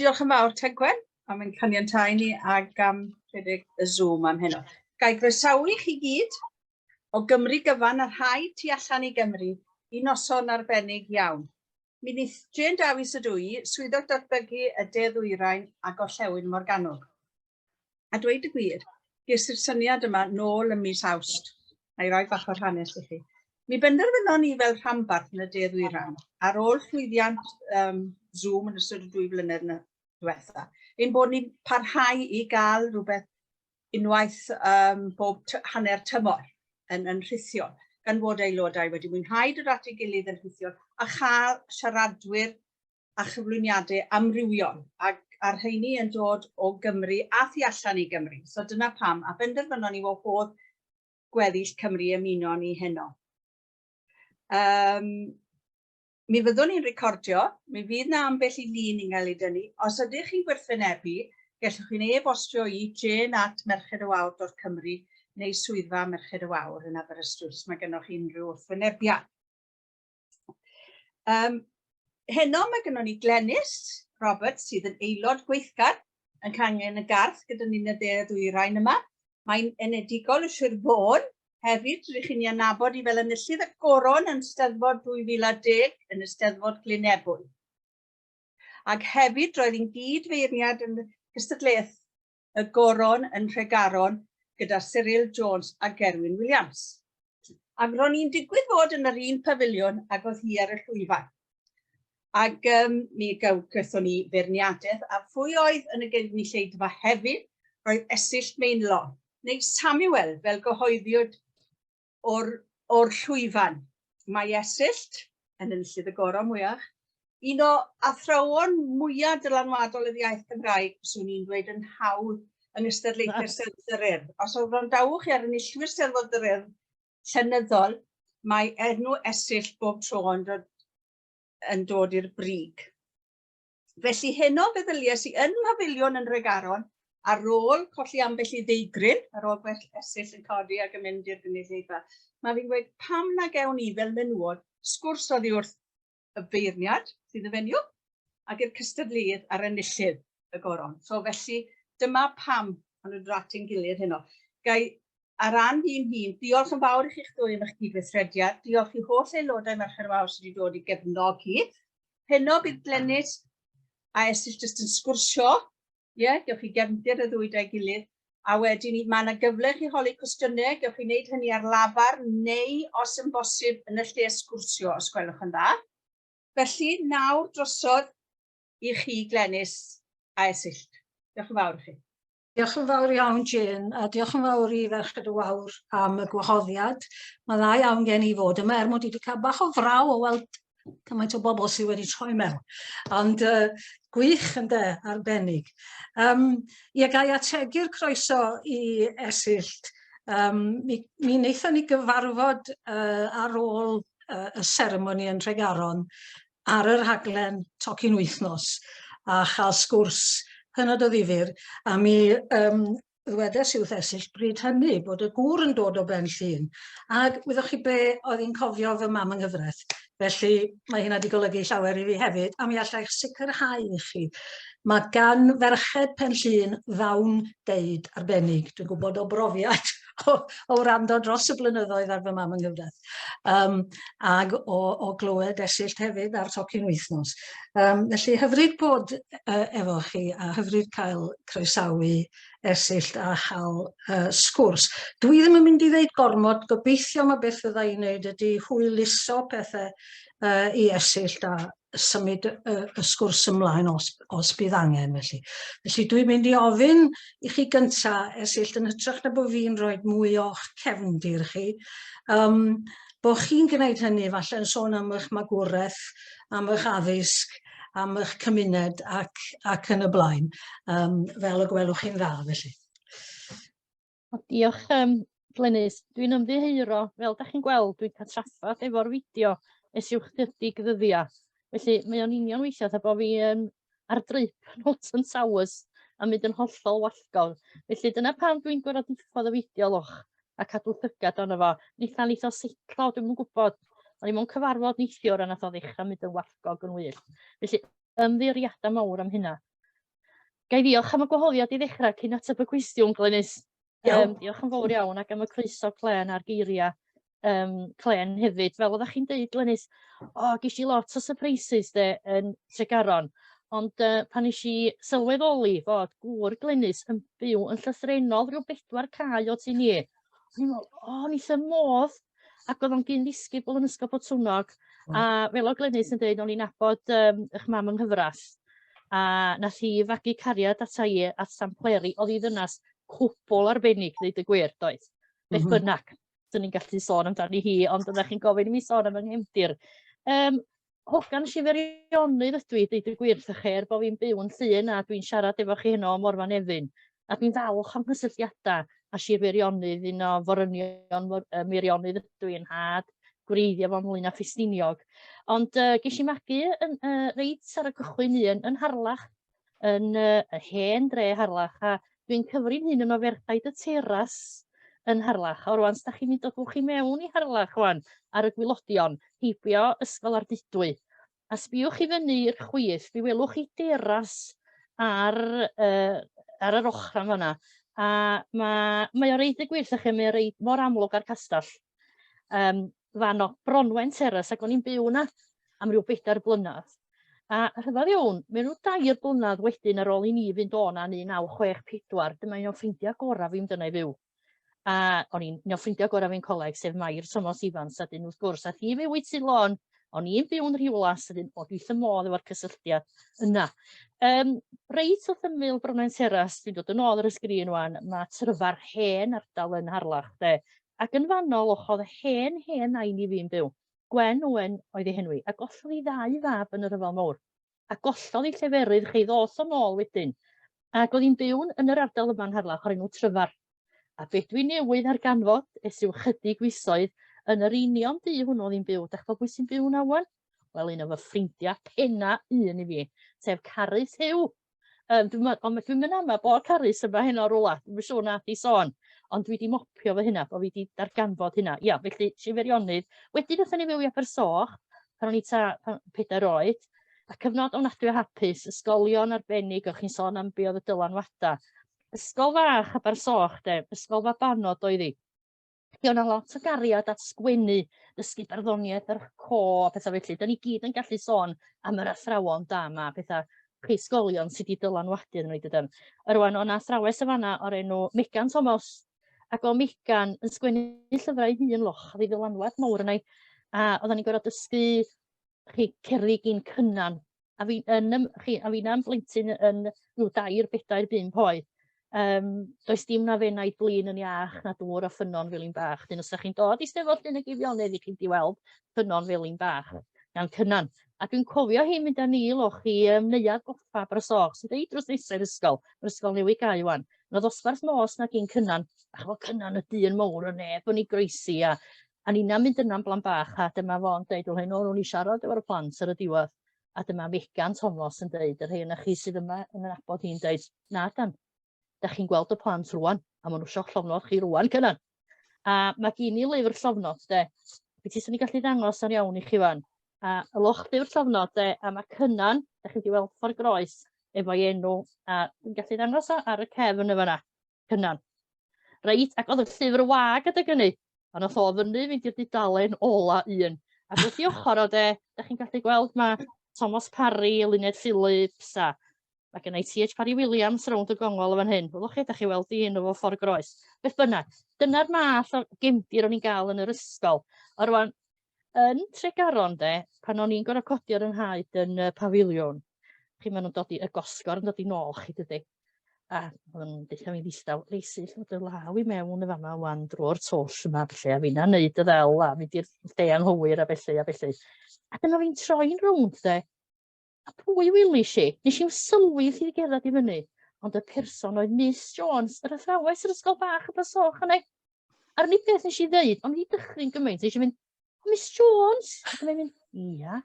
Diolch yn fawr, Tegwen, am ein caniatáu ni ac am rhedeg y Zoom am heno. Ga i groesawu chi gyd o Gymru gyfan a rhai tu allan i Gymru i noson arbennig iawn. Mi wneith Jane Dafis ydw i, Swyddog Datblygu y De Ddwyrain a Gorllewin Morgannwg. A dweud y gwir, ges i'r syniad yma nôl ym mis Awst. Na i roi bach o'r hanes i chi. Mi benderfynon ni fel rhanbarth yn y De Ddwyrain, ar ôl llwyddiant um, Zoom yn ystod y dwy flynedd yna diwetha, ein bod ni'n parhau i gael rhywbeth unwaith um, bob hanner tymor yn, yn rhithiol, gan fod aelodau wedi mwynhau dod at ei gilydd yn rhithiol a chael siaradwyr a chyflwyniadau amrywiol, ac a'r rheini yn dod o Gymru a thu allan i Gymru. So dyna pam, a benderfynon ni wahodd gweddill Cymru ymuno ni heno. Um, mi fyddwn ni'n recordio, mi fydd na ambell i lun yn cael ei dynnu. Os ydych chi'n gwrthwynebu, gellwch chi'n e-bostio i jane at merchedywawr.cymru neu swyddfa Merched y Wawr yn Aberystwyth os mae gennych chi unrhyw wrthwynebiad. Um, heno mae gennym ni Glenys Roberts sydd yn aelod gweithgar yn cangen y Garth gyda ni'n y dde ddwyrain yma. Mae'n enedigol y Sir Fôn. Hefyd, rydych chi'n ei anabod i fel enillydd y goron yn Steddfod 2010 yn y Steddfod Glyn Ebwy. Ac hefyd, roedd hi'n gyd-feirniad yn gystadleuaeth y Goron yn Nhregaron gyda Cyril Jones a Gerwyn Williams. Ac ro'n i'n digwydd fod yn yr un pafiliwn ag oedd hi ar y llwyfan. Ac um, mi gaethon ni feirniadaeth, a phwy oedd yn y gynulleidfa hefyd, roedd Esyllt Meinlon, neu Samuel fel gyhoeddiwyd o'r, or llwyfan. Mae Esyllt, yn enillydd y gorau mwyach, un o athrawon mwyaf dylanwadol yr iaith Gymraeg, swn i'n dweud yn hawdd yng ngystadlaethau'r Steddfod yr Urdd. Os oedd wrandawch chi ar enillwyr Steddfod yr Urdd llenyddol, mae enw Esyllt bob tro yn dod, yn dod i'r brig. Felly heno feddyliais i yn mhafiliwn yn Nhregaron, ar ôl colli ambell i ddeigryn, ar ôl gwell Esyllt yn codi ac yn mynd i'r gynulleidfa, mae fi'n gweud pam na gewn ni fel menywod sgwrs oddi wrth y feirniad sydd yn fenyw ac i'r cystadleuydd a'r enillydd y goron. So felly dyma pam maen nhw'n dod at ein gilydd heno. Gai ar ran fi'n hun, diolch yn fawr i chi'ch dwy am eich cydweithrediad, diolch i holl aelodau Merched y Wawr sydd wedi dod i gefnogi. Heno bydd Glenys a Esyllt jyst yn sgwrsio, ie, yeah, gewch chi gefndir y ddwy da'i gilydd, a wedyn mae yna gyfle i chi holi cwestiynau, gewch chi wneud hynny ar lafar neu, os yn bosib, yn y lle sgwrsio, os gwelwch yn dda. Felly, nawr drosodd i chi, Glenys a Esyllt. Diolch yn fawr i chi. Diolch yn fawr iawn, Jane, a diolch yn fawr i Ferched y Wawr am y gwahoddiad. Mae'n dda iawn gen i fod yma, er mod i wedi cael bach o fraw o weld cymaint o bobl sydd wedi troi mewn. Ond uh, gwych ynde, arbennig. Um, ie, ga i ategu'r croeso i Esyllt. Um, mi, mi wnaethon ni gyfarfod uh, ar ôl uh, y seremoni yn Nhregaron ar y rhaglen Tocyn Wythnos a chael sgwrs hynod o ddifyr a mi um, ddwedes i wrth Esyllt bryd hynny bod y gŵr yn dod o Ben Llŷn ac wyddoch chi be oedd hi'n cofio fy mam yng nghyfraith felly mae hynna wedi golygu llawer i fi hefyd a mi alla i'ch sicrhau i chi mae gan ferched Pen Llŷn ddawn deud arbennig dwi'n gwybod o brofiad o, o wrando dros y blynyddoedd ar fy mam yng nghyfraith um, ag o, o glywed Esyllt hefyd ar tocyn wythnos. Um, felly hyfryd bod uh, efo chi a hyfryd cael croesawu Esyllt a chael uh, sgwrs. Dwi ddim yn mynd i ddeud gormod, gobeithio mae beth fydda i'n neud ydy hwyluso pethau uh, i Esyllt a symud y, y sgwrs ymlaen os, os bydd angen felly. Felly dwi'n mynd i ofyn i chi gynta, Esyllt, yn hytrach na bod fi'n rhoi mwy o'ch cefndir chi, um, bod chi'n gwneud hynny falle yn sôn am eich magwraeth, am eich addysg, am eich cymuned ac, ac yn y blaen, um, fel y gwelwch chi'n dda felly. Diolch, um, Glenys. Dwi'n ymddiheuro, fel da chi'n gweld, dwi'n cael trafferth efo'r fideo ers i'w chydig ddyddiau. Felly mae o'n union weithiau fatha bod fi um, ar drip yn Alton Towers a mynd yn hollol wallgof. Felly dyna pam dwi'n gorfod diffodd y fideo lwch a cadw llygad arno fo. Nilla neith o setlo, dwi'm yn gwybod. O'n i mewn cyfarfod neithiwr a nath o ddechrau mynd yn wallgog yn wyllt. Felly ymddiheuriadau mawr am hynna. Ga i ddiolch am y gwahoddiad i ddechrau cyn ateb y cwestiwn, Glenys. Iawn. Diolch yn fawr iawn ac am y croeso clên a'r geiriau clên hefyd. Fel oeddech chi'n deud, Glenys, o, ges i lot o surprises de yn Tregaron, ond pan nes i sylweddoli fod gŵr Glenys yn byw yn llythrennol rhyw bedwar cae o tŷ ni, o'n i'n meddwl, o, o'n i wrth 'y modd, ac oedd o'n gyn ddisgybl yn Ysgol Botwnnog, a fel o Glenys yn deud, o'n i'n nabod eich mam yng nghyfraith, a nath hi fagu cariad ata i at sampleri, oedd hi ddynas cwbl arbennig, ddeud y gwir, doedd? Beth bynnag, 'swn i'n gallu sôn amdani hi, ond oeddech chi'n gofyn i mi sôn am 'y nghefndir. Hogan Shiferionydd ydw i, deud y gwir wrthych chi, er bod fi'n byw yn Llŷn a dwi'n siarad efo chi heno o Morfa Nefyn, a dwi'n falch am nghysylltiadau â Sir Feirionnydd, un o forynion Meirionnydd ydw i, yn nhad gwreiddiau fo ymhlyn â Ffestiniog. Ond ges i magu yn, reit ar y cychwyn un yn Harlech, yn y hen dre Harlech, a dwi'n cyfri'n hun yn o ferchaid y teras yn Harlech. O rwan, da chi'n mynd o gwch i mewn i Harlech rwan ar y gwylodion, heibio Ysgol Ardudwy, a sbïwch i fyny i'r chwith, mi welwch chi deras ar, ar yr ochr yn fanna, a ma, mae o reid y gwir, chi, mae o reit mor amlwg ar castell. Fan o Bronwen Terrace, ac o'n i'n byw yna am ryw bedair blynedd. A rhyfedd iawn, mewn rhyw dair blynedd wedyn ar ôl i ni fynd o 'na yn 1964, dyma un o'n ffrindiau gorau fi'n mynd yna i fyw. A o'n i'n un o ffrindiau gorau fi'n coleg, sef Mair Tomos Ifans, a dyn wrth gwrs, ath hi fyw i Tŷ Lôn, o'n i'n byw'n Rhiwlas, a dyn, o, dwi wrth y modd efo'r cysylltiad yna. Reit wrth ymyl Bronwen Teras, dwi'n dod yn ôl ar y sgrin wan, mae Tryfar hen ardal yn Harlech, de. Ac yn fanol, och, oedd hen, hen nain i fi'n byw. Gwen Owen oedd ei henw hi, a gollodd hi ddau fab yn y Rhyfel Mawr. A gollodd ei lleferydd chi ddoth o nôl wedyn. Ac oedd hi'n byw yn yr ardal yma yn Harlech o'r enw Tryfar. A be dwi newydd ddarganfod ers rhyw chydig fisoedd, yn yr union dŷ hwnnw oedd hi'n byw. Dach chi'n gwybod pwy sy'n byw 'na ŵan? Wel, un o fy ffrindiau penna un i fi, sef Carys Huw. Dwi'n ond dwi'm yn ama bod Carys yma heno rwla, dwi'm yn siŵr na 'di sôn, ond dwi 'di mopio fo hynna, bo' fi 'di darganfod hynna. Ia, felly Sir Feirionnydd. Wedyn aethon ni fyw i Abersoch pan o'n i tua pedair oed, a cyfnod ofnadwy o hapus, ysgolion arbennig, o'ch chi'n sôn am be oedd y dylanwadau. Ysgol fach Abersoch de, ysgol fabanod oedd hi. Felly o' 'na lot o gariad at sgwennu, dysgu barddoniaeth ar co a petha felly. 'Dan ni gyd yn gallu sôn am yr athrawon da 'ma, petha prifysgolion sy 'di dylanwadu arnon ni dydan. A rŵan o' 'na athrawes yn fan'na o'r enw Megan Thomas, ac o' Megan yn sgwennu llyfrau ei hun loch, o'dd 'i ddylanwad mawr arna i, a oddan ni'n gor'o' dysgu chi cerddi gin Cynan, a fi yn ym, chi, a finna'n blentyn yn rhyw dair, bedair, bump oed. Does dim na fenaid blin yn iach na dŵr a ffynnon felin bach. Dyn os ydych chi'n dod i Steddfod Llyn y Geirionydd, i chi'n di weld ffynnon felin bach gan Cynan. A dwi'n cofio hi'n mynd â ni loch i Neuadd Goffa Brysoch, sydd ei drws nesaf i'r ysgol. Mae'r ysgol newydd gau wan. Yna ddosbarth nos na gyn Cynan. A chofio Cynan y dyn mowr y neb yn ei groesi a A ninna'n mynd yna'n blant bach a dyma fo'n deud, wel heno ro'n i siarad efo'r plant ar y diwedd a dyma Megan Thomas yn deud, y rhei yna chi sydd yma yn nabod hi'n deud, na dan, da chi'n gweld y plant rwan, a maen nhw eisiau llofnod chi rwan, Cynan. A mae gen i lyfr llofnod, de, beth sy'n ni gallu ddangos o'n iawn i chi fan. A ylwch lyfr llofnod, de, a mae Cynan, da chi wedi weld ffordd groes, efo'i enw, a dwi'n gallu ddangos o ar y cefn yn fanna. Cynan. Reit, ac oedd y llyfr wag adeg hynny, a nath o fyny fynd i'r dudalen ola un. Ac wrth i ochr o de, da chi'n gallu gweld mae Thomas Parry, Eluned Phillips, a mae gen i T.H. Parry Williams rownd y gongol o fan hyn. Welwch chi, da chi weld un o fo ffordd groes. Beth bynnag, dyna'r math o gefndir o'n i'n gael yn yr ysgol. A rwan, yn Tregaron de, pan o'n i'n gorfod codi ar 'y nhaid yn y pafiliwn, chi maen nhw'n dod i, y gosgor yn dod i nôl chi dydy. A oedden nhw'n deutha fi'n ddistaw, Leisi, lle dy law i mewn y fama wan drwy'r twll yma, felly, a finna'n neud y ddel a mynd i'r lle anghywir a felly, a felly. A dyma fi'n troi'n rownd de, a pwy welish i? Nes i'm sylwi wrth i fi gerdded i fyny, ond y person oedd Miss Jones, yr athrawes yr ysgol bach y Basoch yna. A'r unig beth nes i ddeud, o'n i dychryn gymaint, nes i fynd, o Miss Jones! Ac o'n i'n mynd, ia,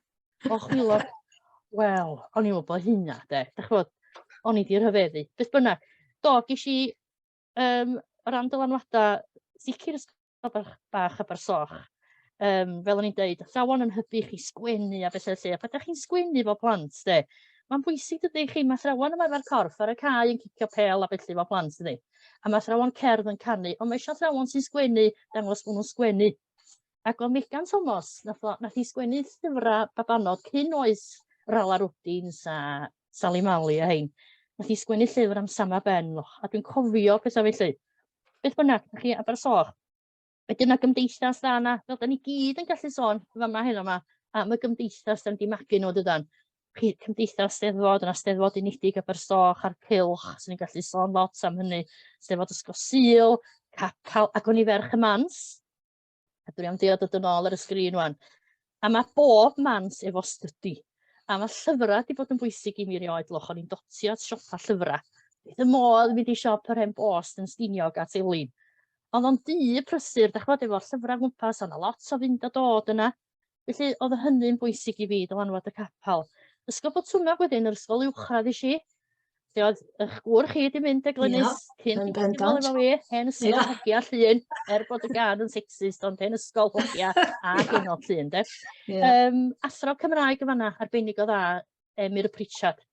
o chwilod. Wel, o'n i'n meddwl bod hynna, de. Dach ch'mod, o'n i 'di rhyfeddu. Beth bynnag, do, ges i, o ran dylanwadau, sicr ysgol bach, bach Abersoch, fel o'n i'n deud, athrawon yn hybu chi sgwennu a bethau felly, a pan dach chi'n sgwennu fel plant, de, Mae'n bwysig dydy chi, mae athrawon ymarfer corff ar y cae yn cicio pêl a felly efo plant dydy. A mae athrawon cerdd yn canu, ond mae eisiau athrawon sy'n sgwennu dangos bod nhw'n sgwennu. Ac oedd Megan Thomas, nath, o, nath i sgwennu llyfrau babanod cyn oes Rala Rwdins a Sally Mali a hein. Nath i sgwennu llyfr am Sama Ben, och, a dwi'n cofio pethau felly. Beth bynnag, chi Abersoch, Wedyn mae gymdeithas dda yna, fel da ni gyd yn gallu sôn fama heno yma, am y gymdeithas da ni wedi magu nhw dydan. Chi, cymdeithas Steddfod, yna Steddfod Unedig Abersoch a'r Cylch, sy'n ni'n gallu sôn lot am hynny, Steddfod Ysgol Sul, Capel, ac o'n i ferch y Mans, a dwi am drio dod yn ôl ar y sgrin wan. A mae bob mans efo stydi. A mae llyfrau wedi bod yn bwysig i mi erioed, loch, o'n i'n dotio at siopa llyfrau. Beth y modd mynd i siop yr hen bost yn Stiniog at Elin. Oedd o'n dŷ prysur, dach ch'mod, efo'r llyfrau o gwmpas, o' 'na lot o fynd a dod yna. Felly oedd hynny'n bwysig i fi, dylanwad y capel. Ysgol Botwnnog wedyn, yr ysgol uwchradd es i, lle oedd eich gŵr chi 'di mynd de Glenys, cyn yn chi ddod nôl bendant. efo fi, hen ysgol hogia Llŷn, er bod y gân yn sexist, ond hen ysgol hogia a genod Llŷn de. Athro Cymraeg yn fan'na, arbennig o dda, Emyr Pritchard,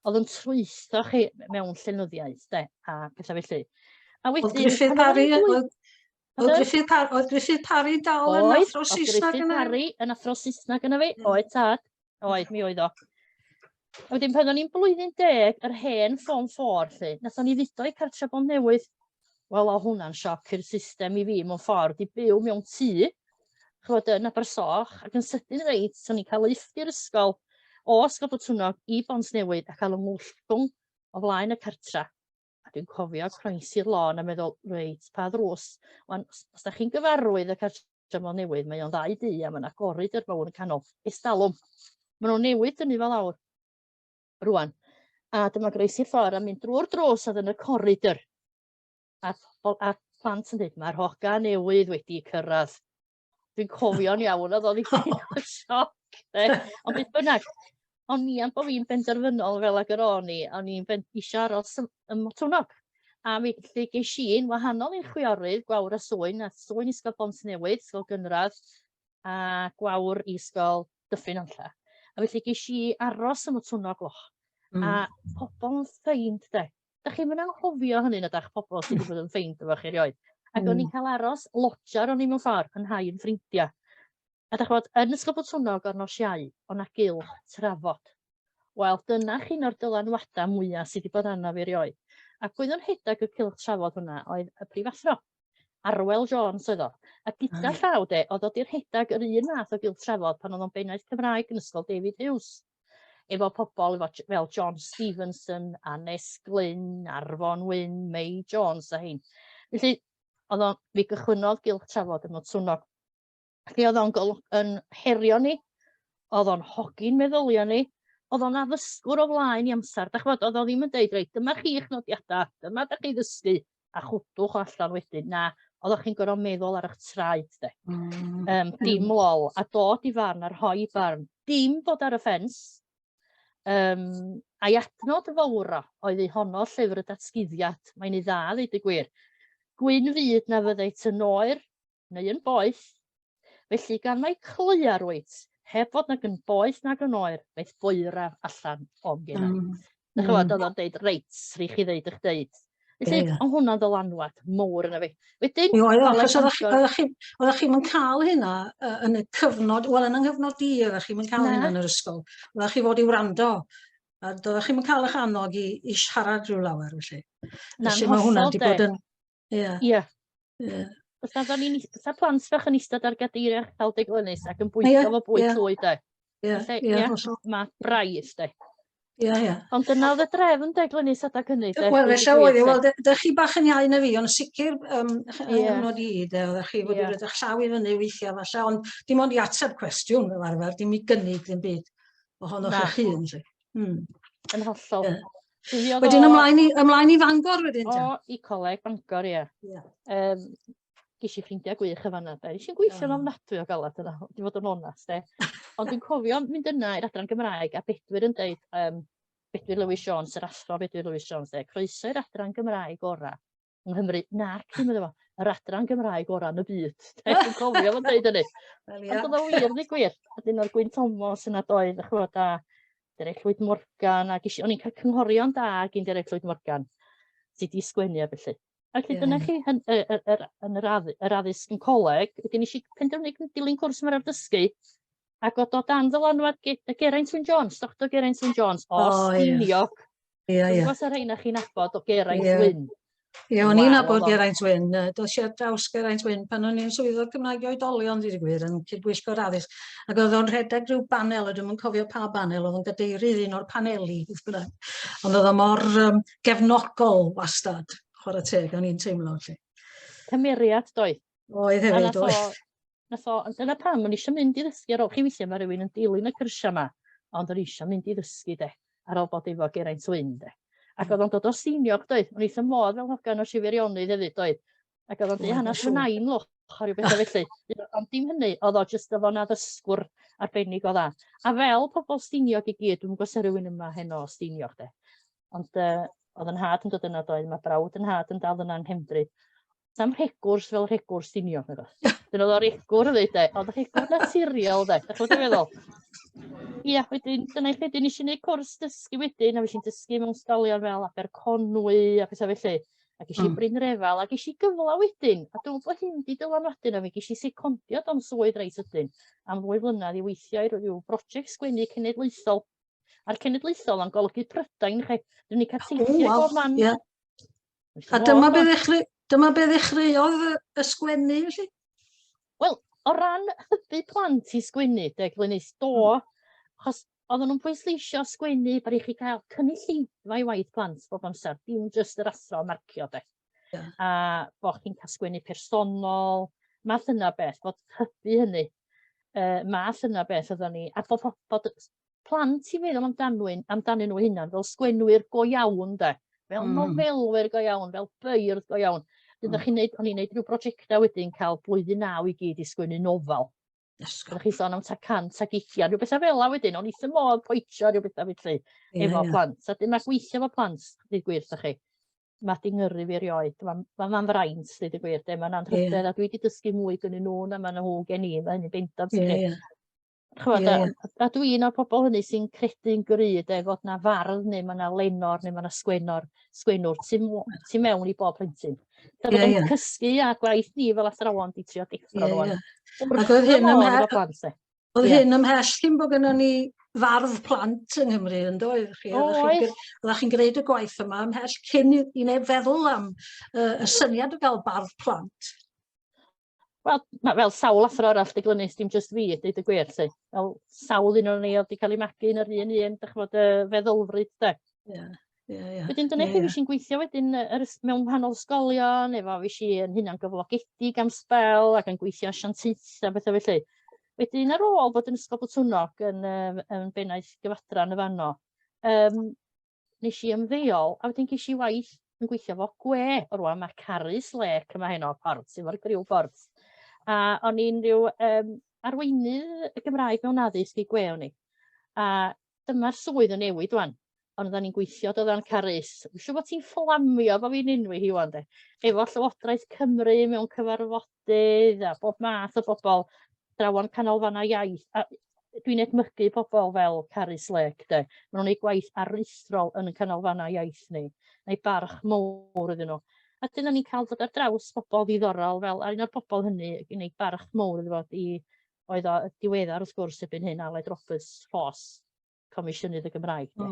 oedd yn trwytho chi mewn llenyddiaeth de, a pethau felly. A Oedd wedyn... Gruffydd pan Parry, oedden ni'n oedd, oedd Gruffydd Parry, oedd Gruffydd Parry dal yn Oedd, athro oedd Saesneg Gruffydd yna? Parry yn athro Saesneg yna fi, oedd tad, oedd, mi oedd o. A wedyn pan o'n i'n blwyddyn deg, yr hen ffôn ffor 'lly, nathon ni fudo i cartre Bont Newydd. Wel, o hwnna'n sioc i'r system i fi mewn ffordd, i byw mewn tŷ, ch'mod, yn Abersoch, ac yn sydyn reit, o'n i'n cael lifft i'r ysgol o Ysgol Botwnnog i Bont Newydd a cael yng o flaen y cartra. A dwi'n cofio croesi'r lôn a meddwl, reit, pa ddrws? Wan, os, os da chi'n gyfarwydd y cartra Bont Newydd, mae o'n ddau dŷ a mae yna goridor mawr yn canol. Estalwm. Maen nhw'n newid dynnu fel lawr rwan. A dyma groesi'r ffordd a mynd drwy'r drws oedd yn y coridor. A, pobl, a plant yn dweud, mae'r hoga newydd wedi cyrraedd. Dwi'n cofio'n iawn, oedd o'n ddipyn o sioc. De. Ond beth bynnag, o'n i am bod fi'n benderfynol fel ag yr o'n i, o'n i'n ben, eisiau aros ym, ym Motwnnog. A mi lle ges i'n wahanol i'n chwiorydd, Gwawr a Swyn, a Swyn i Ysgol Bont Newydd, Ysgol Gynradd, a Gwawr i Ysgol Dyffryn Nantlle. A felly ges i aros ym Motwnnog loch. A pobl yn ffeind, de. Da chi'n mynd anghofio hynny na dach pobl sydd wedi bod yn ffeind efo chi erioed. Ac o'n i'n cael aros lodjar o'n i mewn ffordd yn rhai yn ffrindiau. A dach ch'mod, yn Ysgol Botwnnog ar nos Iau, o' 'na gylch trafod. Wel, dyna chi un o'r dylanwadau mwyaf sydd wedi bod arnaf fi erioed. Ac oedd o'n rhedeg y cylch trafod hwnna oedd y prifathro. Arwel Jones oedd o. A gyda llaw de, oedd o 'di rhedeg yr un math o gylch trafod pan oedd o'n bennaeth Cymraeg yn Ysgol David Hughes. Efo pobl efo, fel John Stevenson, Annes Glynn, Arfon Wyn, May Jones a hein. Felly, oedd o, mi gychwynnodd gylch trafod ym Motwnnog. Felly oedd o'n yn herio ni, oedd o'n hogi'n meddyliau ni, oedd o'n addysgwr o flaen i amser. Dach ch'mod, oedd o ddim yn deud, reit, dyma chi'ch nodiadau, dyma da chi ddysgu, a chwdwch o allan wedyn. Na, oeddech chi'n gorfod meddwl ar eich traed, de. Dim lol, a dod i farn a rhoi barn. Dim bod ar y ffens. A'i adnod fawr o oedd ei honno llyfr y datguddiad. Mae'n ei dda, ddeud y gwir. Gwyn fyd na fyddait yn oer neu yn boeth. Felly gan mai cleuar wyt, heb fod nag yn boeth nag yn oer, fe'th boeraf allan o'm genau. Dach ch'mod, oedd o'n deud, reit, rhaid chi ddeud eich deud. Felly, yeah. Oedd hwnna'n ddylanwad mowr yna fi. Wedyn, Mi oedd, achos oeddech chi, oeddech chi, oeddech chi'm yn cael hynna yn y cyfnod, wel yn yng nghyfnod i, oeddech chi'm yn cael hynna yn yr ysgol. Oeddech chi fod i wrando, a doeddech chi'm yn cael eich annog i, i siarad rhyw lawer, felly. Na'n Felly mae hwnna hollol wedi de. bod yn... Ie. Ie. Ie. Fatha oeddan ni'n fatha plant bach yn eistedd ar gadeiriau uchel de Glenys ac yn bwyta fo bwyd llwyd de. Ie, Felly, ie, ie, hollol. ma' braidd de. Ie, ie. Ond dyna oedd y drefn de Glenys adag hynny de. Wel, Dweud y felly gwir, oedd hi. de. Wel, dych chi bach yn iau na fi, ond sicr yng Ie. nghyfnod i, de, oeddech chi fod i roid eich llaw i fyny weithiau falle, ond dim ond i ateb cwestiwn fel arfer, dim i gynnig ddim byd ohonoch Na. eich hun. 'lly. Yn hollol. Ie. Dyddio Wedyn ddo- ymlaen i, ymlaen i Fangor wedyn te. O, i Coleg Bangor, ie. Ie. Um, ges i ffrindiau gwych yn fan'na, de. Nes i'n gweithio'n ofnadwy o galad yna, i fod yn onast, de. Ond dwi'n cofio mynd yna i'r adran Gymraeg a Bedwyr yn deud, Bedwyr Lewis Jones, yr athro Bedwyr Lewis Jones, de, croeso i'r adran Gymraeg ora yng Nghymru. Nac, ddim iddo fo, yr adran Gymraeg ora yn y byd. De, Dwi'n cofio fo'n deud hynny. Wel, ie. Ond oedd o wir, ddeud gwir. A dyn o'r Gwyn Thomas yna doedd, ch'mod, a Derek Llwyd Morgan, ac o'n i'n cael cynghorion da gyn Derek Llwyd Morgan, sydd wedi sgwennu a felly. A felly dyna chi, yn, yr, yr, yn yr, add, yr addysg yn coleg, wedyn nes i penderfynu dilyn cwrs ymarfer dysgu, ac oedd o dan ddylanwad Geraint Wyn Jones, Dr Geraint Wyn Jones, o oh, Stiniog. Ie, ie. Dwi'n gwybod sa rhain chi'n nabod o Geraint Ie. Wyn. Ie, o'n i'n Waw, nabod oedd o'n- Geraint Wyn. Yy, Dos i ar draws Geraint Wyn pan o'n i'n swyddog Cymraeg i oedolion, dweud y gwir, yn cydbwyllgor addysg. Ac oedd o'n rhedeg rhyw banel, a dwi'm yn cofio pa banel, oedd o'n gadeirydd un o'r paneli, beth bynnag. Ond oedd o mor um, gefnogol wastad, chwarae teg, o'n i'n teimlo. Felly. Cymeriad, doedd. Oedd A hefyd, nath o, oedd. nath o, ond dyna pam o'n i eisiau mynd i ddysgu ar ôl chi weithiau mae rhywun yn dilyn y cyrsiau yma, ond o'n i eisiau mynd i ddysgu de, ar ôl bod efo Geraint Wyn de. Ac oedd o'n dod o Stiniog doedd, o'n i wrth fy modd fel hogan o Sir Feirionnydd hefyd doedd. Ac oedd o'n Oedd, deud mae'n hanes fy siŵr. nain lwch a rhyw bethau felly. Ond dim hynny, oedd o jyst oedd o'n addysgwr arbennig o dda. A fel pobl Stiniog i gyd, dwi'm yn gwybod os 'na rhywun yma heno o Stiniog de. Ond uh, oedd yn nhad yn dod yna doedd, mae brawd yn nhad yn dal yna yng Nghemdri. Sam rhegwrs fel rhegwrs Stiniog nag oedd. Dyna oedd o regwr hefyd de, oedd rhegwr naturiol de, dach chi'n feddwl? Ia, wedyn, dyna i chi, nes i wneud cwrs dysgu wedyn, a fues i'n dysgu mewn ysgolion fel Aberconwy a pethau felly. A ges i Bryn Refal, a ges i gyfle wedyn, a dwi'n meddwl bod hyn 'di dylanwadu arna fi, ges i secondiad o'm swydd reit sydyn am ddwy flynedd i weithio i ryw brosiect sgwennu cenedlaethol. A'r cenedlaethol yn golygu Prydain, chi. Dwi'n ni cael teithio i bob man. Yeah. A dyma be ddechreu, dyma be ddechreuodd y, y sgwennu, felly? Wel, o ran hybu plant i sgwennu, de, Glynis, do, achos oedden nhw'n pwysleisio sgwennu bod i chi gael cynulleidfa i waith plant bob amser, dim jyst yr athro marcio, de. Yeah. A bod chi'n cael sgwennu personol, math yna beth, bod hybu hynny, uh, math yna beth oedden ni, a bod, bod plant i feddwl amdanwyn, amdanyn nhw hunan fel sgwenwyr go iawn de, fel nofelwyr go iawn, fel beirdd go iawn. Mm. Chi'n neud, o'n i'n neud rhyw brosiectau wedyn cael blwyddyn naw i gyd i sgwennu nofel. Ydych chi sôn am ta 120, rhyw bethau fel la wedyn, o'n i wrth modd poetio rhyw bethau felly yeah, efo yeah. plant. A dyn mae gweithio efo plant, dweud gwir, chi. Mae di ngyrru fi erioed, mae'n ma, ma fraint, dweud y gwir, de, mae'n anrhydedd, yeah. a dwi wedi dysgu mwy gynnu nhw na maen nhw gen i, mae hynny'n bendant. Yeah, yeah. Ch'mod a a dwi un o'r pobol hynny sy'n credu'n gry de fod 'na fardd neu ma' 'na lenor neu ma' 'na sgwennor sgwennwr tu mw- tu mewn i bob plentyn. Tra bod o'n cysgu a gwaith ni fel athrawon 'di trio deffro rŵan. Ac oedd hyn ymhell plant de. Oedd hyn ymhell cyn bod gynnon ni fardd plant yng Nghymru yn doedd chi? Oedd. Oeddech chi'n gwneud y gwaith yma ymhell cyn i, i neb feddwl am uh, y syniad o gael bardd plant. Wel, ma' fel sawl athro arall 'di Glynis, dim jyst fi, deud y gwir 'lly. Fel sawl un o'n ni oedd 'di cael ei magu yn yr un un, dych ch'mod, yy, feddylfryd de. Ie, ie, ie. Wedyn dyna lle fues i'n gweithio wedyn yy yr ys- mewn wahanol ysgolion, efo fues i yn hunangyflogedig am sbel ac yn gweithio asiantaethau a bethau felly. Wedyn ar ôl bod yn Ysgol Botwnnog yn yy yn bennaeth gyfadran y fanno, yym nes i ymddeol a wedyn ges i waith yn gweithio fo gwe. O rwan mae Carys Lake yma heno Port, efo'r griw Port. A o'n i'n rhyw um, arweinydd y Gymraeg mewn addysg i gwe o'n i. A dyma'r swydd yn newid wan. Ond oedden ni'n gweithio doeddan Carys. Dwi'n siŵr bod ti'n fflamio fo fi'n enwi hi wan de. Efo Llywodraeth Cymru mewn cyfarfodydd a bob math o bobl athrawon canolfannau iaith, a dwi'n edmygu pobl fel Carys Lake de. Maen nhw'n gwneud gwaith aruthrol yn y canolfannau iaith ni. Neu barch mowr iddyn nhw. A dyna ni'n cael dod ar draws bobl ddiddorol fel, a un o'r bobl hynny, gwneud barch mowr iddo fo, i, oedd o diweddar wrth gwrs erbyn hyn, Aled Roberts, Rhos, Comisiynydd y Gymraeg. De.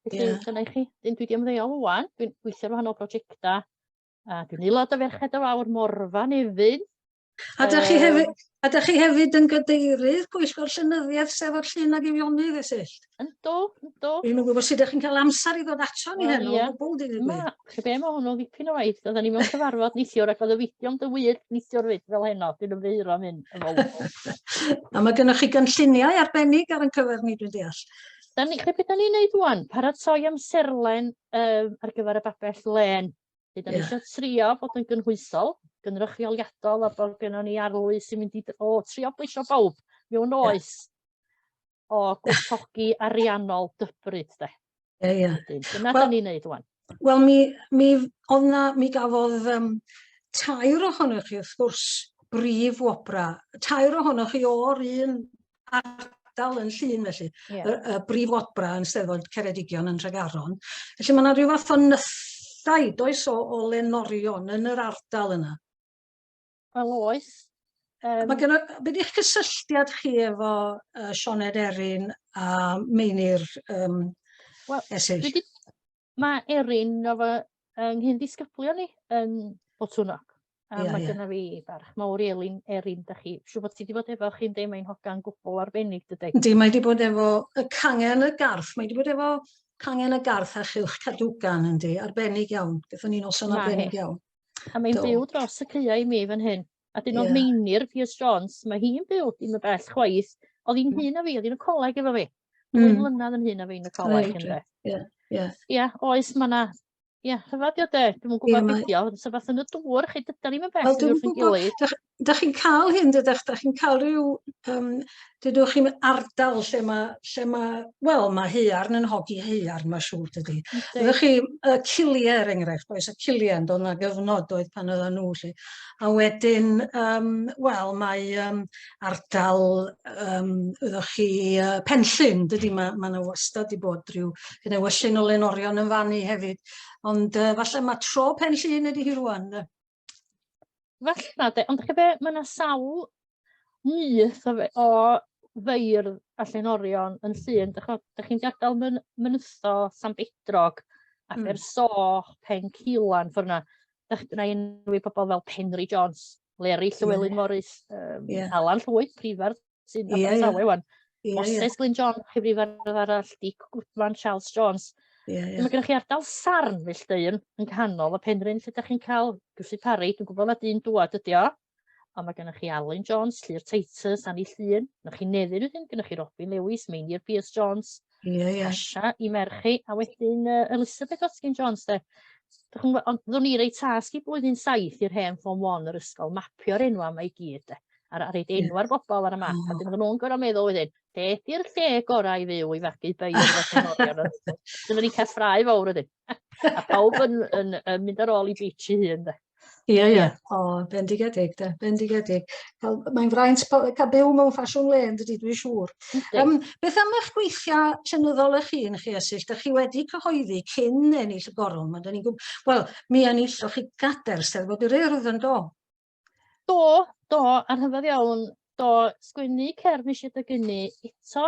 Felly, dyna i chi. Dwi wedi ymddeol ŵan, dwi'n gweithio ar wahanol brosiectau, a dwi'n aelod o Ferched y Wawr Morfa Nefyn. A dych chi hefyd, a dych chi hefyd yn gadeirydd Pwyllgor Llenyddiaeth Steddfod Llŷn ag Eifionydd, Esyllt? Yndw, yndw. Dwi'm yn gwybod sut ydych chi'n cael amser i ddod ato ni heno o gwbl, deud y gwir. Ma, chi be, mae hwnnw'n ddipyn o waith. Oedden ni mewn cyfarfod neithiwr ac oedd y fideo yn dy wyllt neithiwr fyd fel heno. Dwi'n ymddiheuro am hyn yn fawr. A mae gennych chi gynlluniau arbennig ar ein cyfer ni, dwi'n deall. Da ni, chi beth da ni'n neud ŵan? Paratoi amserlen um, ar gyfer y babell lên. Felly, da ni eisiau trio bod yn gynhwysol, gynrychioliadol, a bod gennon ni arlwy sy'n mynd i o, trio plesio bawb mewn oes o gwtogi ariannol dybryd, de. Ie, ie. Wedyn, dyna da ni'n neud ŵan. Wel, mi, mi, oedd na, mi gafodd um, tair ohonoch chi, wrth gwrs, brif wobra. Tair ohonoch chi o'r un ardal yn Llŷn felly, yeah. y, y brif wobra yn Steddfod Ceredigion yn Tregaron. Felly mae yna rhyw fath o nythau, does, o, o lenorion yn yr ardal yna. Wel oes. Um, mae gen be di'ch cysylltiad chi efo Sioned Erin a Meinir um, well, Esyll? Mae Erin o fy yng nghyn-ddisgyblion ni yn Botwnnog. A yeah, mae yeah. gynna fi barch mawr i Elin, Erin, da chi. Siw bod ti wedi bod efo chi, ynddi, mae'n hogan gwbl arbennig, dydy. Yndi, mae wedi bod efo y cangen y garth, mae wedi bod efo cangen y garth a chylch Cadwgan, yndi, arbennig iawn. Gathon ni noson arbennig iawn. A mae'n byw dros y caeau i mi fan hyn. A dyn oedd Meinir Pierce Jones, mae hi'n byw dim y bell chwaith. Oedd hi'n hyn a fi, oedd hi'n y coleg efo fi. Dwy mm. mlynedd yn hyn a fi yn y coleg, right, ynddo. Ie, ie. Ie, oes, mae 'na... Ie, rhyfedd 'di o de, dwi'm yn gwybod be' 'di o, sa fath yn y dŵr chi, dydan ni'm yn bell oddi wrth ein gilydd. Dach, dach chi'n cael hyn, dydach, dach chi'n cael rhyw, um, dydwch chi'n ardal lle mae, lle mae, wel, mae haearn yn hogi haearn, mae'n siŵr, dydy. Ydych chi, y ciliau, er enghraifft, oes y ciliau yn dod na gyfnod oedd pan oedden nhw, lle. A wedyn, um, wel, mae um, ardal, um, ydych chi, uh, Penllyn, dydy, mae ma yna wastad i bod rhyw gnewyllyn o lenorion yn fannu hefyd. Ond uh, falle mae tro Penllyn ydy hi rwan, de. Falle, de, ond chi be, mae yna sawl nyth o, o feirdd a llenorion yn Llŷn. Dych chi'n gadael myn Mynytho, Llanbedrog, Abersoch, Pencilan, ffordd yna. Dach chi, na i enwi pobl fel Penri Jones, Leri Llywelyn yeah. Morris, um, yeah. Alan Llwyd, prifardd sy'n yeah, Abertawe yeah. wan. Yeah, Moses yeah. Glyn John, chyfrifardd arall, Dick Goodman, Charles Jones. Yeah, yeah. Mae gennych chi ardal sarn, felly, yn, yn canol y Penrhyn, lle ydych chi'n cael Gruffydd Parry, dwi'n gwybod na dyn dwad ydi o, ond mae gennych chi Alun Jones, Llyr Titus, Annie Llŷn, gennych chi Nefyn wedyn, gennych chi Robin Lewis, Meinir Pierce Jones, Ie, ie. Tasha i merch hi, a wedyn uh, Elizabeth Watkin Jones de. Dach chi'n gwbod, ond ddwn i rei tasg i blwyddyn saith i'r hen Form 1 yr ysgol, mapio'r enwa yma i gyd de. A, a rhaid enwa'r bobl ar y map, oh. a dyn nhw'n gorfod meddwl wedyn, be di'r lle gorau i fyw i fagu beirdd a llenorion? Dyma ni'n cael ffrau fawr wedyn. A pawb yn, yn, yn mynd ar ôl i beach i hun de. Ie, ie. O, bendigedig, de, bendigedig. Cael, mae'n fraint cael byw mewn ffasiwn le, yn dydy, dwi'n siŵr. Um, beth am eich gweithiau llenyddol eich hun chi, Esyllt? Dych chi wedi cyhoeddi cyn ennill y goron? Mae ni'n gwybod... Wel, mi enilloch chi gadair Steddfod yr Urdd yn do? Do, do, a rhyfedd iawn, do, sgwennu cerdd nes i adeg hynny, eto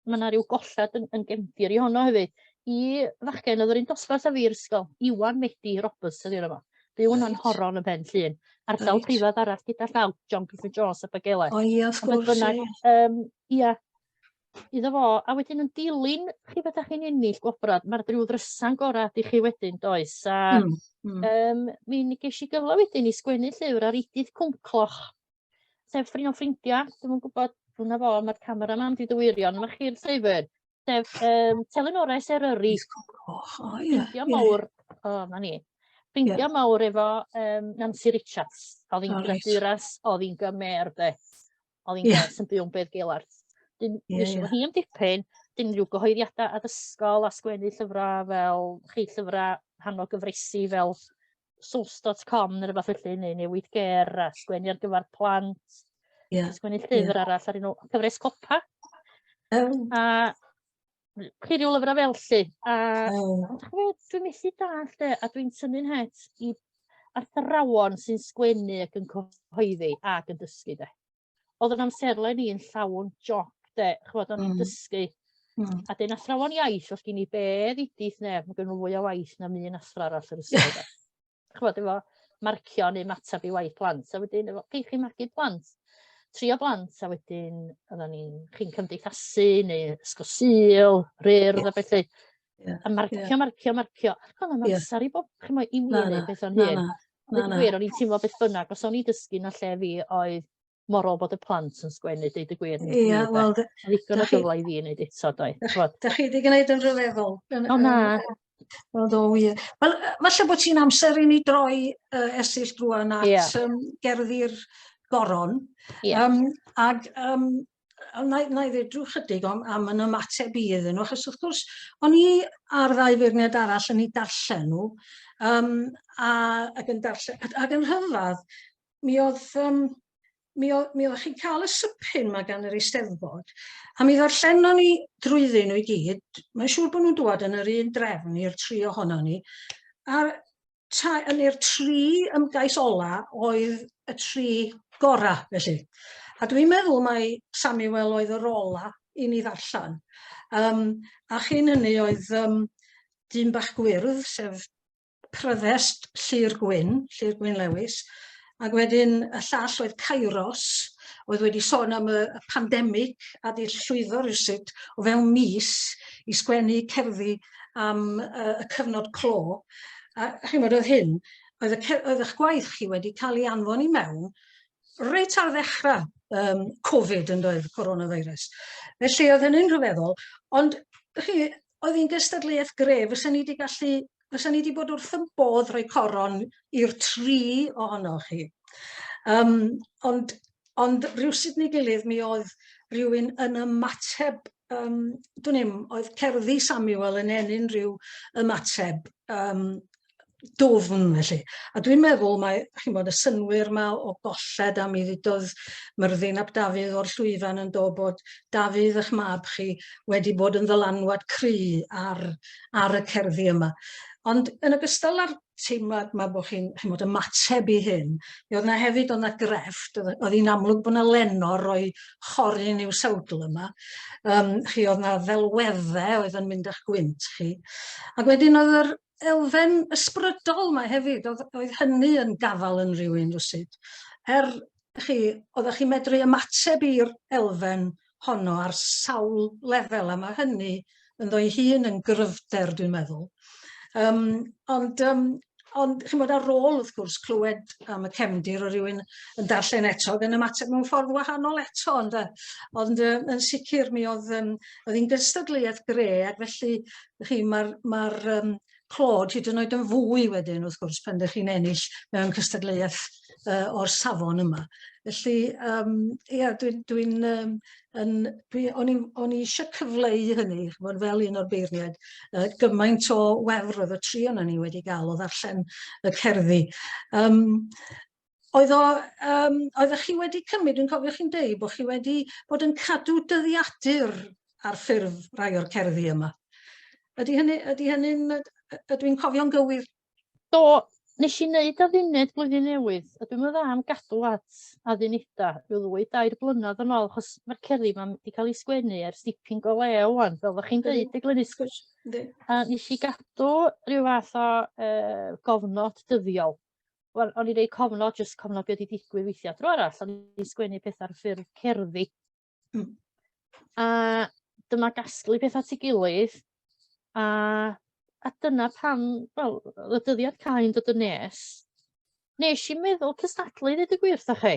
mae 'na ryw golled yn, yn gefndir i honno hefyd, i fachgen oedd yr un dosbarth â fi i'r ysgol, Iwan Medi Roberts ydy enw fo. Byw yna'n Reit. Horon yn Pen Llŷn. Ardal Reit. preifat arall gyda llaw, John Griffith Jones a Bagele. O ie, wrth Ond beth gwrs, bynnag, ie. yym, ia, iddo fo, a wedyn yn dilyn, chi beth chi'n ennill gwobrau, mae'r rhyw ddrysa'n gorau i chi wedyn, does? A mm. um, mi ges i gyfle wedyn i sgwennu llyfr ar Edith Cwmcloch, sef ffrind o'n ffrindiau, dwi'm yn gwybod, hwnna fo, mae'r camera ma'n di dywirion, mae chi'r llyfr, sef um, Telynores Eryri. Oh, oh, yeah, Ffrindiau yeah. mawr, o, oh, na ni. Ffrindiau yeah. mawr efo um, Nancy Richards, oedd hi'n oh, right. graduras, oedd hi'n gymer, de. Oedd hi'n yeah. yn byw yn Beddgelert. Dyn, yeah, nes yeah. hi am dipyn, dyn rhyw gyhoeddiadau addysgol a sgwennu llyfrau fel, chi llyfrau rhan o gyfresi fel source.com neu rhywbeth felly, neu newid ger a sgwennu ar gyfer plant. Yeah. Sgwennu llyfr yeah. arall ar un o cyfres copa. Um. A chi ryw lyfrau fel lly. A oh. dwi'n methu dallt de, a dwi'n tynnu'n het i athrawon sy'n sgwennu ac yn cyhoeddi ac yn dysgu de. Oedd yn amserlen i'n llawn joc de, ch'mod o'n i'n dysgu. A dyn athrawon iaith, os gen i be ddudith neb, mae gen nhw fwy o waith na un athro arall yr ysgol de. Ch'mod efo marcio neu ymateb i waith plant, a wedyn efo chi chi'n magu plant, tri o blant, a wedyn oedden ni'n chi'n cymdeithasu neu ysgol Sul, ryrdd a felly. Yeah. A marcio, yeah. marcio, marcio. Ac oedd yeah. amser i bob, ch'mo' i mi wneud beth o'n hyn. Na, na. Gwir, o'n i'n teimlo beth bynnag, os o'n i'n dysgu na lle fi oedd morol bod y plant yn sgwennu, deud y gwir. Ie, wel... Ddigon o gyfle i fi wneud eto, doedd. Da chi wedi gwneud yn rhyfeddol. O na. Wel, do, wir. Wel, falle bod ti'n amser i ni droi uh, Esyllt rwan at yeah. um, gerddi'r goron. Yeah. Um, ag um, na, na i ddweud rhyw chydig am, am yn ymateb i iddyn nhw, achos wrth gwrs, o'n i a'r ddau feirniad arall yn ei darllen nhw, um, a, ac yn darllen, ac yn rhyfedd, mi oedd um, mi, o, mi oeddech chi'n cael y sypyn 'ma gan yr Eisteddfod, a mi ddarllenon ni drwyddyn nhw i gyd, mae'n siŵr bod nhw'n dŵad yn yr un drefn i'r tri ohonon ni, a ta, yn i'r tri ymgais ola oedd y tri gora, felly. A dwi'n meddwl mai Samuel oedd yr ola i ni ddarllen. Um, a chyn hynny oedd um, Dyn Bach Gwyrdd, sef pryddest Llŷr Gwyn, Llŷr Gwyn Lewis, ac wedyn y llall oedd Kairos, oedd wedi sôn am y, y pandemig a di llwyddo rhywsut o fewn mis i sgwennu cerddi am uh, y cyfnod clo. A chi'n gwybod, oedd hyn, oedd, y, oedd eich gwaith chi wedi cael ei anfon i mewn reit ar ddechrau um, Covid yn doedd, coronavirus. Felly oedd hynny'n rhyfeddol, ond chi, oedd hi'n gystadleuaeth gref, fysa ni wedi gallu, fysa ni wedi bod wrth yn bodd rhoi coron i'r tri ohonoch chi. Um, ond, ond rhywsut neu gilydd mi oedd rhywun yn ymateb, um, dwn i'm, oedd cerddi Samuel yn ennyn rhyw ymateb um, dwfn felly. A dwi'n meddwl mae, chi'n bod, y synnwyr 'ma o golled a mi ddudodd Myrddin ap Dafydd o'r llwyfan yn do bod Dafydd eich mab chi wedi bod yn ddylanwad cry ar, ar y cerddi yma. Ond yn ogystal â'r teimlad 'ma bod chi'n chi'n bod ymateb i hyn, mi oedd 'na hefyd oedd 'na grefft, oedd oedd hi'n amlwg bod 'na lenor roi chorun i'w sawdl yma. Um, chi oedd 'na ddelweddau oedd yn mynd â'ch gwynt chi. Ac wedyn oedd yr elfen ysbrydol 'ma hefyd, oedd, oedd hynny yn gafael yn rhywun rywsut. Er chi, oeddech chi'n medru ymateb i'r elfen honno ar sawl lefel, a mae hynny ynddo'i hun yn gryfder, dwi'n meddwl. Um, ond, um, ond chi'n bod ar ôl, wrth gwrs, clywed am y cefndir o rywun yn darllen eto ac yn ymateb mewn ffordd wahanol eto, ynde? Ond uh, yn sicr mi oedd, um, oedd hi'n gystadleuaeth gre, ac felly chi, mae'r ma um, clod hyd yn oed yn fwy wedyn, wrth gwrs, pan ydych chi'n ennill mewn cystadleuaeth uh, o'r safon yma. Felly, um, ia, dwi'n, dwi um, yn, dwi, o'n i, o'n i eisiau cyfleu hynny, ch'mod, fel un o'r beirniaid, uh, gymaint o wefr oedd y tri o'n ni wedi gael o ddarllen y cerddi. Um, Oedd o, um, oeddech chi wedi cymryd, dwi'n cofio chi'n deud bod chi wedi bod yn cadw dyddiadur ar ffurf rhai o'r cerddi yma. Ydy hynny, ydy hynny'n, ydw i'n cofio'n gywir? Do, nes i wneud adduned blwyddyn newydd, a dwi'm yn dda am gadw at addunedau, rhyw ddwy, dair blynedd yn ôl, achos mae'r cerddi 'ma wedi cael eu sgwennu ers dipyn go lew ŵan, fel ddach chi'n deud, Glynis. A nes i gadw rhyw fath o uh, gofnod dyddiol. Wel, o'n i'n rhoi cofnod, jyst cofnod be' 'di digwydd weithiau. Dro arall, o'n i'n sgwennu pethau ar ffurf cerddi. A dyma gasglu pethau at ei gilydd, a, a dyna pam, wel, oedd y dyddiad cau'n dod yn nes. Nes i meddwl cystadlu, i ddweud y gwir wrthoch chi.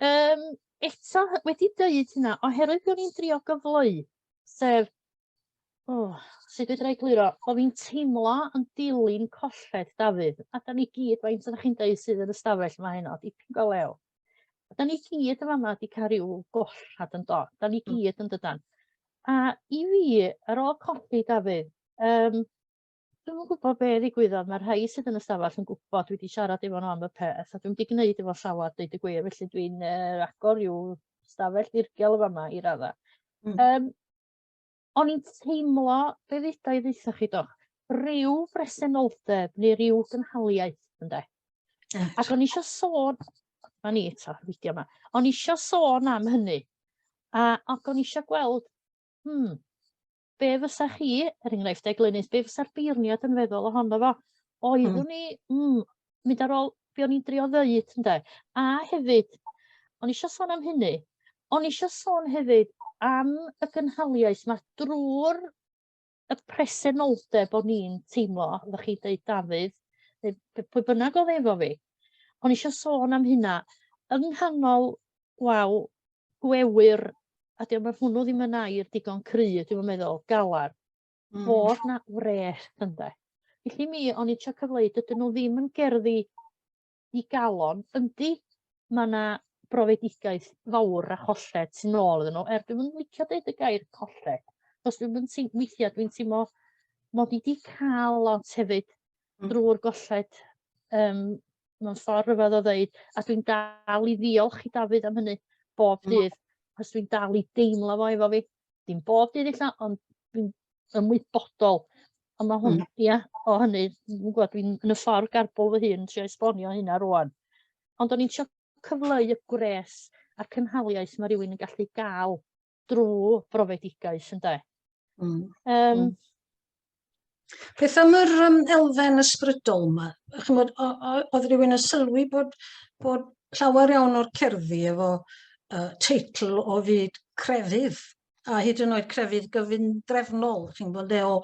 Um, eto, wedi dweud hynna, oherwydd be o'n i'n drio gyfleu, sef O, sut fedra i egluro? Bo' fi'n teimlo yn dilyn colled Dafydd, a 'dan ni gyd, faint oddach chi'n deud sydd yn y stafell 'ma heno? Dipyn go lew. A 'dan ni gyd yn fama 'di cael ryw gollad yn do? 'Dan ni gyd yn dydan? A i fi, ar ôl colli Dafydd, yym, dwi'm yn gwybod be ddigwyddodd, mae'r rhai sydd yn y stafell yn gwybod, dwi 'di siarad efo nhw am y peth, a dwi'm 'di gwneud efo llawer, deud y gwir, felly dwi'n uh, agor rhyw stafell ddirgel yn fama i raddau. Um, o'n i'n teimlo, be ddeuda i ddeutha chi doch, rhyw bresenoldeb neu ryw gynhaliaeth, ynde. Ac o'n i eisiau sôn, ma ni eto, fideo yma, o'n i eisiau sôn am hynny. A, ac o'n i eisiau gweld, be fysa chi, er enghraifft, Glynis, be fysa'r beirniad yn feddwl ohono fo? Oeddwn i, mynd ar ôl be o'n i'n drio ddeud, ynde? A hefyd, o'n i eisiau sôn am hynny, o'n i eisiau sôn hefyd am y gynhaliaeth 'ma drwy'r y presenoldeb o'n i'n teimlo, oeddech chi'n deud Dafydd, neu pwy bynnag oedd efo fi, o'n i eisiau sôn am hynna yng nghanol, waw, gwewyr, a diolch, mae hwnnw ddim yn air digon cry, dwi'n meddwl, galar, fod 'na wres ynde. Felly mi o'n i trio cyfleu dydyn nhw ddim yn gerddi i galon, yndi ma' 'na brofedigaeth fawr a cholled tu nôl iddyn nhw, er dwi'm yn licio deud y gair colled, achos dwi'm yn teim- weithiau dwi'n teimlo mod i 'di cael lot hefyd drwy'r golled yym. Mae'n ffordd rhyfedd o ddeud, a dwi'n dal i ddiolch i Dafydd am hynny bob dydd, achos dwi'n dal i deimlo fo efo fi. Dim bob dydd ella, ond dwi'n ymwybodol. Ond mae hwn, ia, o hynny, dwi'n gwybod, dwi'n yn y ffordd garbwl fy hun yn trio esbonio hynna rwan. Ond o'n i'n trio cyfleu y gwres a'r cynhaliaeth mae rhywun yn gallu gael drwy brofedigaeth, ynde. Beth am yr elfen ysbrydol yma? Chimod, oedd rhywun yn sylwi bod llawer iawn o'r cerddi efo teitl o fyd crefydd, a hyd yn oed crefydd gyfundrefnol, chi'n gwybod, de, o,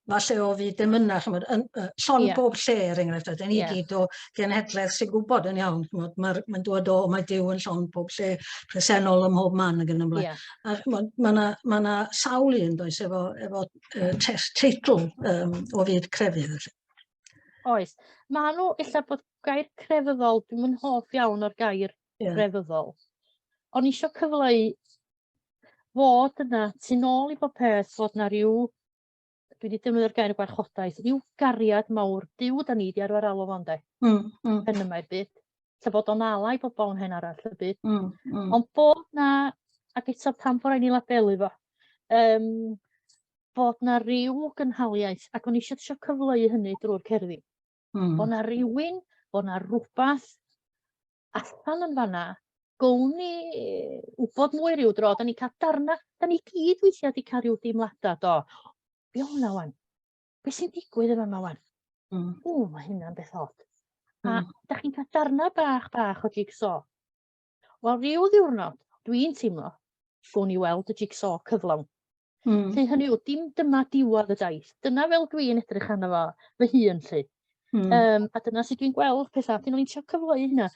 falle o fyd emynau, chi'n gwybod, yn, llond bob lle, er enghraifft, a dyn ni gyd o genhedlaeth sy'n gwybod yn iawn, chi'n gwybod, mae'n dod o, mae Duw yn llond bob lle, presennol ym mhob man ac yn y blaen. A chimod, ma' 'na ma' 'na sawl un does efo efo teitl o fyd crefydd felly. Oes. Ma' nhw, ella bod gair crefyddol, dwi'm yn hoff iawn o'r gair crefyddol. O'n i isio cyfleu fod yna, tu nôl i bob peth, fod 'na ryw, dwi 'di defnyddio'r gair gwarchodaeth, ryw gariad mawr, Duw 'dan ni 'di arfer alw fo ynde? Pen yma i'r byd. Lle bod o'n ala i bobl yn hen arall y byd. Ond bod 'na, ac eto pam bod rhaid ni labelu fo, bod 'na ryw gynhaliaeth, ac o'n i eisiau trio cyfleu hynny drwy'r cerddi. Bod 'na rywun, bod 'na rwbath allan yn fanna, gown ni wybod mwy ryw dro, da ni'n cael darna, da ni gyd weithiau wedi cael rhyw deimladau, do. Be o hwnna wan? Be sy'n digwydd yn fan'ma wan? O, mae hynna'n beth od. A da chi'n cael darna bach bach o jigsaw. Wel, rhyw ddiwrnod, dwi'n teimlo, gown ni weld y jigsaw cyflawn. Felly hynny yw, dim dyma diwedd y daith. Dyna fel dwi'n edrych arno fo fy hun, 'lly. A dyna sut dwi'n gweld pethau. Wedyn o'n i'n trio cyfleu hynna.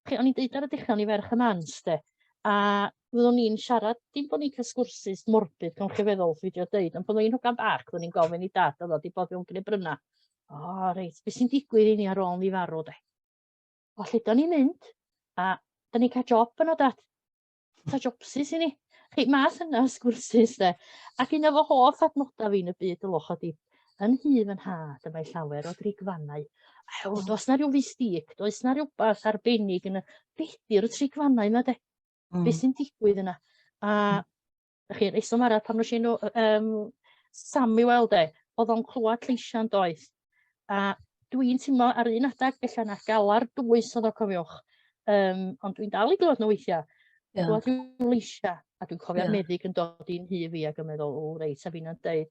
Chi, o'n i'n deud ar y dechrau, o'n i ferch y mans, de. A fyddwn ni'n siarad, dim bod ni'n cael sgwrsys morbid, cawn chi feddwl, dwi wedi deud, ond pan o'n i'n hogan bach, byddwn ni'n gofyn i dad, oedd o wedi bod mewn gnebrynna. O, reit, beth sy'n digwydd i ni ar ôl ni farw, de? O, lle da ni'n mynd? A da ni'n cael job yno, dad. Ta jobsys i ni. Chi, math yna o sgwrsys, de. Ac un o fy hoff adnodau fi yn y byd dylwch ydi, yn nhŷ fy nhad y mae llawer o drigfannau. Ew, does na rhyw fustig, does na rhywbeth arbennig yn y... Be di'r trigfannau yma, de? Be sy'n digwydd yna? A chi, reswm arall pam nes i enw Samuel, de, oedd o'n clywed lleisiau'n doeth. A dwi'n teimlo ar un adeg, ella na galar dwys oedd o, cofiwch. Ond dwi'n dal i glywed nhw weithiau. Clywed rhyw leisiau, a dwi'n cofio'r meddyg yn dod i'n nhŷ fi ac yn meddwl, o reit, a fi'n deud,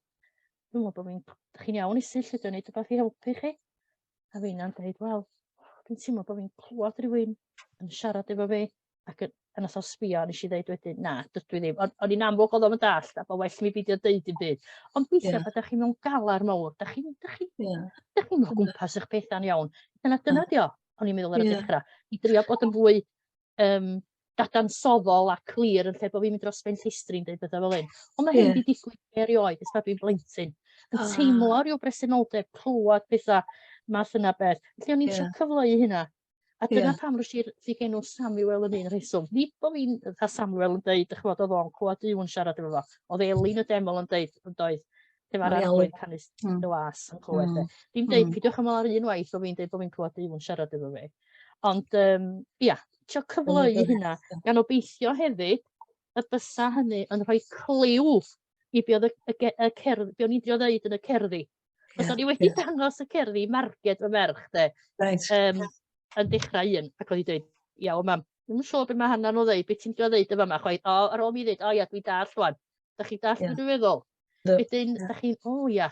dwi'n meddwl bod fi'n, dych chi'n iawn Isyll, ydw i'n neud rhywbeth i helpu chi? A fi'n deud, wel, dwi'n teimlo bod fi'n clywed rhywun yn siarad efo fi, ac a nath o sbio, a nes i ddeud wedyn, na, dydw i ddim. O'n i'n amlwg oedd o'm yn dallt, a bod well mi beidio deud dim byd. Ond weithiau pan dach chi mewn galar mawr, dach chi'n dach chi, dach chi'n o gwmpas eich pethau'n iawn. Dyna di o, o'n i'n meddwl ar y dechrau. I drio bod yn fwy dadansoddol a clir yn lle bod fi'n mynd dros ben llestri'n deud pethau fel hyn. Ond mae hyn wedi digwydd erioed, ers pan dwi'n blentyn. Yn teimlo rhyw bresenoldeb, clywed pethau, math yna beth. Felly o'n i'n trio cyfleu hynna. A dyna pam roes i'r ffugenw Samuel yn un rheswm. Nid bod fi'n fatha Samuel yn deud, dych ch'mod, oedd o'n clywed Duw yn siarad efo fo. Oedd Eli'n y deml yn deud, yn doedd, llefar arglwydd canys dy was yn clywed. Dim deud, peidiwch â meddwl ar un waith bod fi'n deud bod fi'n clywed Duw yn siarad efo fi. Ond, ia, trio cyfleu hynna, gan obeithio hefyd y bysa hynny yn rhoi cliw i be oedd y cerdd, be o'n i'n drio ddeud yn y cerddi. Os o'n i wedi dangos y cerddi i Marged fy merch, de, yn dechrau un, ac oedd hi dweud, iawn mam, dwi'm yn siŵr beth mae hanner nhw'n ddeud, beth ti'n drio ddeud yn fama chwaith? O, ar ôl mi ddeud, o ia, dwi'n dallt rwan. Da chi'n dallt beth dwi'n feddwl? Wedyn, da chi'n, o ia.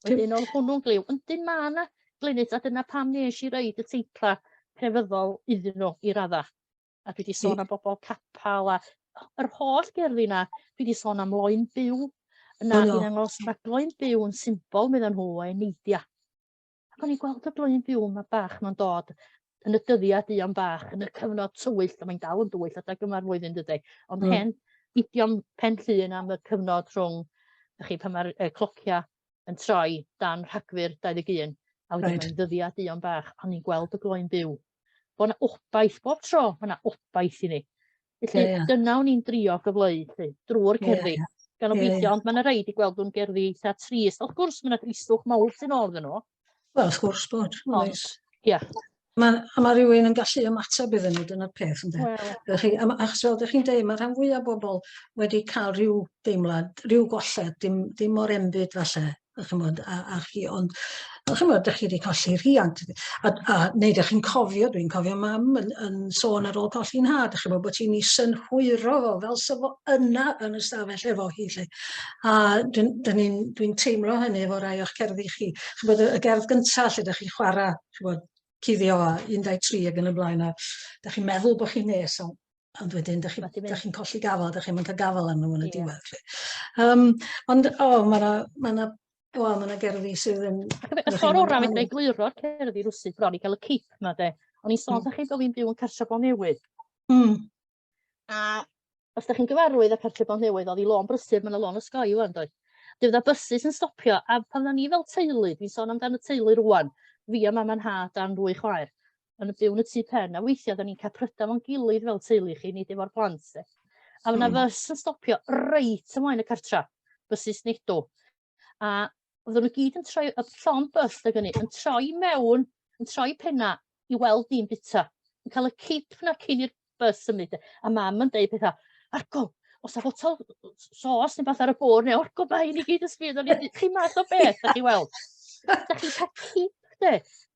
Wedyn oedd hwnnw'n gliw. Yndyn ma' 'na Glynis, a dyna pam nes i roid y teitla crefyddol iddyn nhw i radda. A dwi 'di sôn am bobl capel a yr holl gerddi 'na, dwi 'di sôn am loen byw yna i ddangos ma' gloyn byw yn symbol meddan nhw o eneidia. Ac o'n i'n gweld y gloyn byw 'ma bach 'ma'n dod yn y dyddiau duon bach, yn y cyfnod tywyll, a mae'n dal yn dywyll adeg yma'r flwyddyn dydy, ond hen idiom Pen Llŷn am y cyfnod rhwng, chi, pan mae'r clocia yn troi dan Rhagfyr 21, a wedyn mae'n ddyddiau duon bach, o'n i'n gweld y gloyn byw. Bod 'na obaith, bob tro mae 'na obaith i ni. Felly yeah, yeah. dyna o'n i'n drio gyfleu lly, drwy'r cerddi. Yeah, yeah. Gan obeithio, yeah, yeah. ond mae yna rei wedi gweld nhw'n gerddi eitha trist. Wrth gwrs, mae yna dristwch mawr sy'n ôl iddyn nhw. Wel, wrth gwrs bod. Ond, ia. Ma' a ma' rywun yn gallu ymateb iddyn nhw, dyna'r peth ynde. Wel. Chi, a ma- achos fel dych chi'n deud, mae rhan fwyaf o bobl wedi cael rhyw deimlad, rhyw golled, dim, dim mor enbyd falle, dych chi'n a, a chi, ond dych chi'n dych chi wedi colli rhiant, a, a neu dych chi'n cofio, dwi'n cofio mam yn, yn sôn ar ôl colli'n nhad, dych chi'n bod ti'n ei synhwyro fo, fel sa fo yna yn y stafell efo hi, lle. A dwi'n dwi dwi teimlo hynny efo rai o'ch cerddi chi. Chi'n bod y, y gerdd gyntaf lle dych chi'n chwarae, chi'n bod, cuddio a 1, 2, 3 ac yn y blaen, a da chi'n meddwl bod chi'n nes, ond, ond wedyn da chi'n chi colli gafel, da chi'n cael gafel arno nhw yn y yeah. diwedd. Um, ond, o, oh, mae yna ma na, well, ma gerddi sydd yn... Y ffordd orau fedra i gluro'r cerddi rwsut bron i gael y cip ma de. O'n i'n sôn mm. chi bod fi'n byw yn Cartref Newydd. A os da chi'n gyfarwydd â Cartref Bontnewydd, oedd hi lôn brysur, mae yna lôn osgoi ŵan, doedd? Dyw fydda bysus yn stopio, a pan dda ni fel teulu, dwi'n sôn amdan y teulu rwan, fi a mam a'n nhad a'n ddwy chwaer, yn byw yn y tŷ pen, a weithiau da ni'n cael prydau fo'n gilydd fel teulu chi, nid efo'r plant. De. A fyna fys yn stopio reit ymlaen y cartra, bysus nedw. A oedden nhw gyd yn troi, y llond bys ag ynny, yn troi mewn, yn troi penna i weld ni'n bita. Yn cael y cip na cyn i'r bys symud. A mam yn deud pethau, argo, os a fotel sos neu beth ar y bwrdd, neu argo, mae hyn i gyd yn sbio, o'n i, chi math o beth, da chi weld. Da chi'n cael cip, de,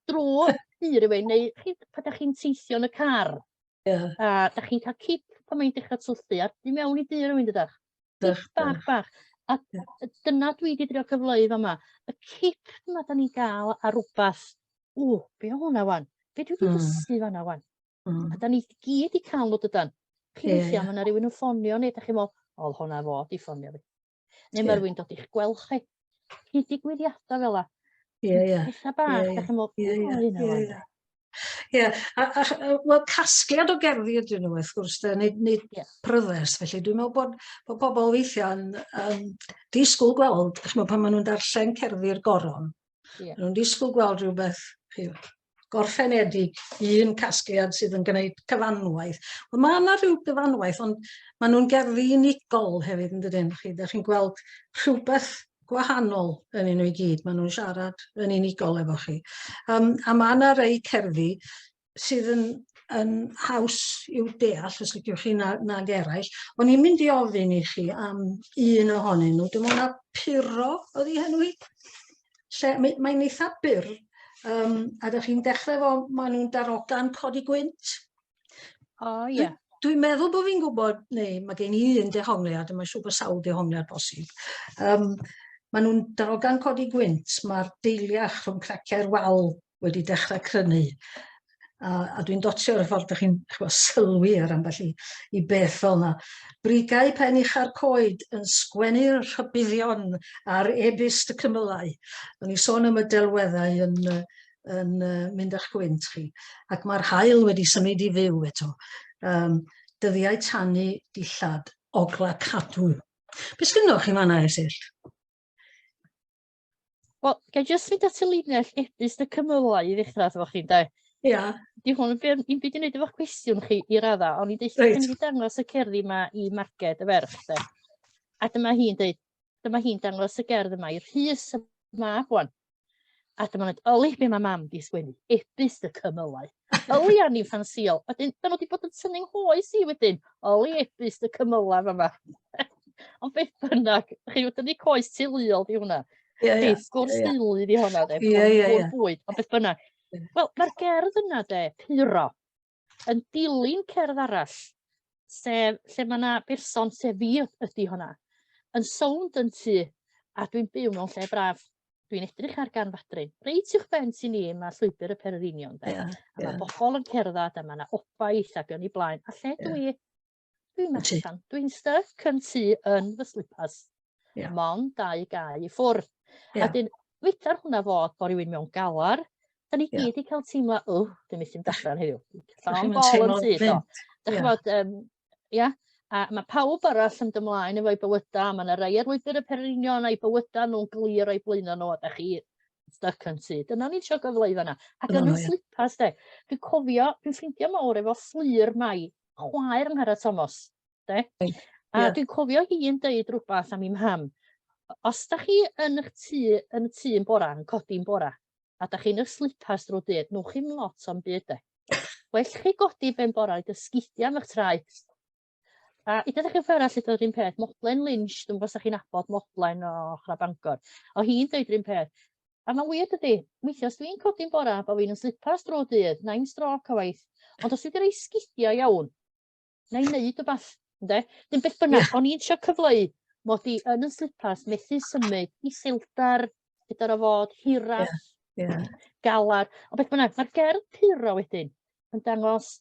drwy dŷ rhywun, neu chi, pan da chi'n teithio yn y car, Yeah. A da chi'n cael cip pan mae'n dechrau twllu, a di mewn i dŷ rhywun dydach. Cip bach bach. A dyna dwi wedi drio cyfleu fama. Y cip yma da ni'n gael ar rwbath, o, be o hwnna wan? Be dwi wedi dysgu fanna wan? A da ni gyd i cael nhw dydan. Chi yeah. weithiau, mae yna rhywun yn ffonio neu da chi'n meddwl, o, hwnna fo, di ffonio fi. Neu mae rhywun dod i'ch gweld chi. Chi digwyddiadau fel la. Ie, ie. Pethau bach, da chi'n meddwl, o, hynna wan. Ie, a, a, a wel, casgliad o gerddi ydyn nhw, wrth gwrs, de, nid, nid yeah. pryddest, felly dwi'n meddwl bod, bod pobl weithiau'n um, disgwyl gweld, ch'mod, pan maen nhw'n darllen cerddi'r goron, yeah. nhw'n disgwyl gweld rhywbeth chi, gorffenedig, un casgliad sydd yn gwneud cyfanwaith. Wel, mae yna rhyw gyfanwaith, ond maen nhw'n gerddi unigol hefyd, yn dydyn? Chi, da chi'n gweld rhywbeth gwahanol yn nhw i gyd. Maen nhw'n siarad yn unigol efo chi. Um, a mae yna rei cerddi sydd yn, yn haws i'w deall, os liciwch chi, na, nag eraill. O'n i'n mynd i ofyn i chi am un ohonyn nhw. Dwi'n meddwl na Puro oedd ei henw hi. Lle, mae'n mae eitha byr, um, a ydych chi'n dechrau fo, maen nhw'n darogan codi gwynt. O, oh, ie. Yeah. Dwi'n meddwl bod fi'n gwybod, neu mae gen i un dehongliad, a mae'n siŵr bod sawl dehongliad posib. Um, maen nhw'n darogan codi gwynt, mae'r deiliach rhwng craciau'r wal wedi dechrau crynu. A, a dwi'n dotio ar y ffordd ydych chi'n chwa, sylwi ar ambell i, i beth fel yna. Brigau pen ucha'r coed yn sgwennu'r rhybuddion ar e-byst y cymylau. O'n i sôn am y delweddau yn, yn mynd â'ch gwynt chi. Ac mae'r haul wedi symud i fyw eto. Um, dyddiau tanu dillad, ogla cadw. Be sgynnoch chi fan'na, Esyllt? Wel, ga i jyst fynd at y linell ebyst y cymylau i ddechrau efo chi, ynde? Ia. Di hwn yn beth, dim byd i wneud efo'ch cwestiwn chi i radda, ond i'n deutha Reit. chi dangos y cerddi yma i Marged y ferch, de. A dyma hi'n deud, dyma hi'n dangos y gerdd yma i'r Rhys y mab wan. A dyma nhw'n dweud, yli, be mae mam di sgwennu, ebyst y cymylau. Yli ani'n ffansïol. Wedyn, da nhw wedi bod yn tynnu'n nghoes i wedyn. Yli ebyst y cymylau fama. Ond beth bynnag, chi wedi dynnu coes teuluol di hwnna. Ie, ie. Sgwrs deulu di hwnna, de. Ie, ie, ie. Bwyd, ond beth bynnag. Wel, mae'r gerdd yna, de, puro, yn dilyn cerdd arall, sef lle mae yna berson, sef fi ydy hwnna, yn sownd yn tŷ, a dwi'n byw mewn lle braf. Dwi'n edrych ar Garn Fadryn. Reit uwch ben tŷ ni, mae llwybr y pererinion, de. Yeah, a mae bobl yn cerdded, a mae yna obaith ac yn ei blaen. A lle dwi? Dwi'n allan. Dwi'n styc yn tŷ yn fy slippers. Yeah. Mond dau gau i ffwrdd. Yeah. A dyn, fedar hwnna fod bod rhywun mewn galar, da ni gyd i cael teimlo, o, dwi'n methu mynd allan heddiw. Llon bol yn syth o. Da chi'n bod, um, ia, a mae pawb arall yn ymlaen efo'i bywydau, mae yna rai ar lwybr y pererinion a'i bywydau nhw'n glir o'i blaenau nhw, a da chi stuck yn tŷ. Dyna ni'n trio gyfleu fanna. Ac yn y slippers, de, dwi'n cofio, dwi'n ffrindiau mawr efo Fflur Mai, chwaer Angharad Tomos. De? A yeah. dwi'n cofio hi'n deud rhywbeth am ei mham. Os da chi yn eich tŷ, yn y tŷ yn bora, yn codi'n bora, a da chi'n eich slippers drwy dydd, newch chi'm lot o'm byd de. Well chi godi ben bora i dy sgidia am eich traed. A i ydych chi'n arall ydy'r un peth, Modlen Lynch, dwi'n gwybod os ydych chi'n abod Modlen o ochr Bangor. O hi'n deud yr un peth. A mae'n wir dydy, weithiau os dwi'n codi'n bora bod fi'n yn slippers drwy dydd, na i'm stroc o waith. Ond os dwi wedi rhoi sgidiau iawn, na i wneud rhywbeth, ynde? Dim beth bynnag, yeah. O'n i'n trio cyfleu mod i yn y slippers, methu symud, iselder, gyda'r o fod, hiraeth, galar. Ond beth bynnag, mae'r gerdd puro wedyn yn dangos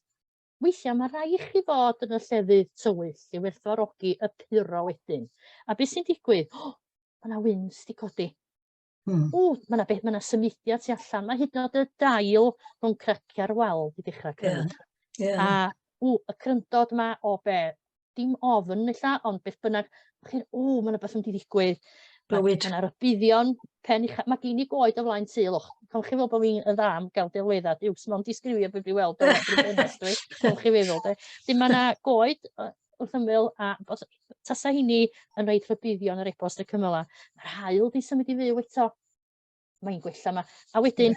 Weithiau mae rhaid i chi fod yn y llefydd tywyll i werthfawrogi y puro wedyn. A beth sy'n digwydd? O, mae yna wynt di codi. O, mae yna beth, mae yna symudiad tu allan. Mae hyd yn oed y dail rhwng craciau'r wal di dechrau crynu. A, o, y cryndod yma o be? Dim ofn ella, ond beth bynnag, chi'n, o, mae yna beth yn mynd i ddigwydd. Bywyd. Mae yna rybuddion pen ucha. Mae gen i goed o flaen tŷ, lwch. Cewch chi feddwl bod fi'n yn dda am gael delweddau, duw, mond disgrifio beth dwi'n weld o'r ffenest dwi. Cewch chi feddwl, de. Dim mae yna goed wrth ymyl, a os, tasa hynny yn rhaid rhybuddion yr e-bost y cymylau, mae'r haul di symud i fyw eto. Mae'n gwella yma. A wedyn,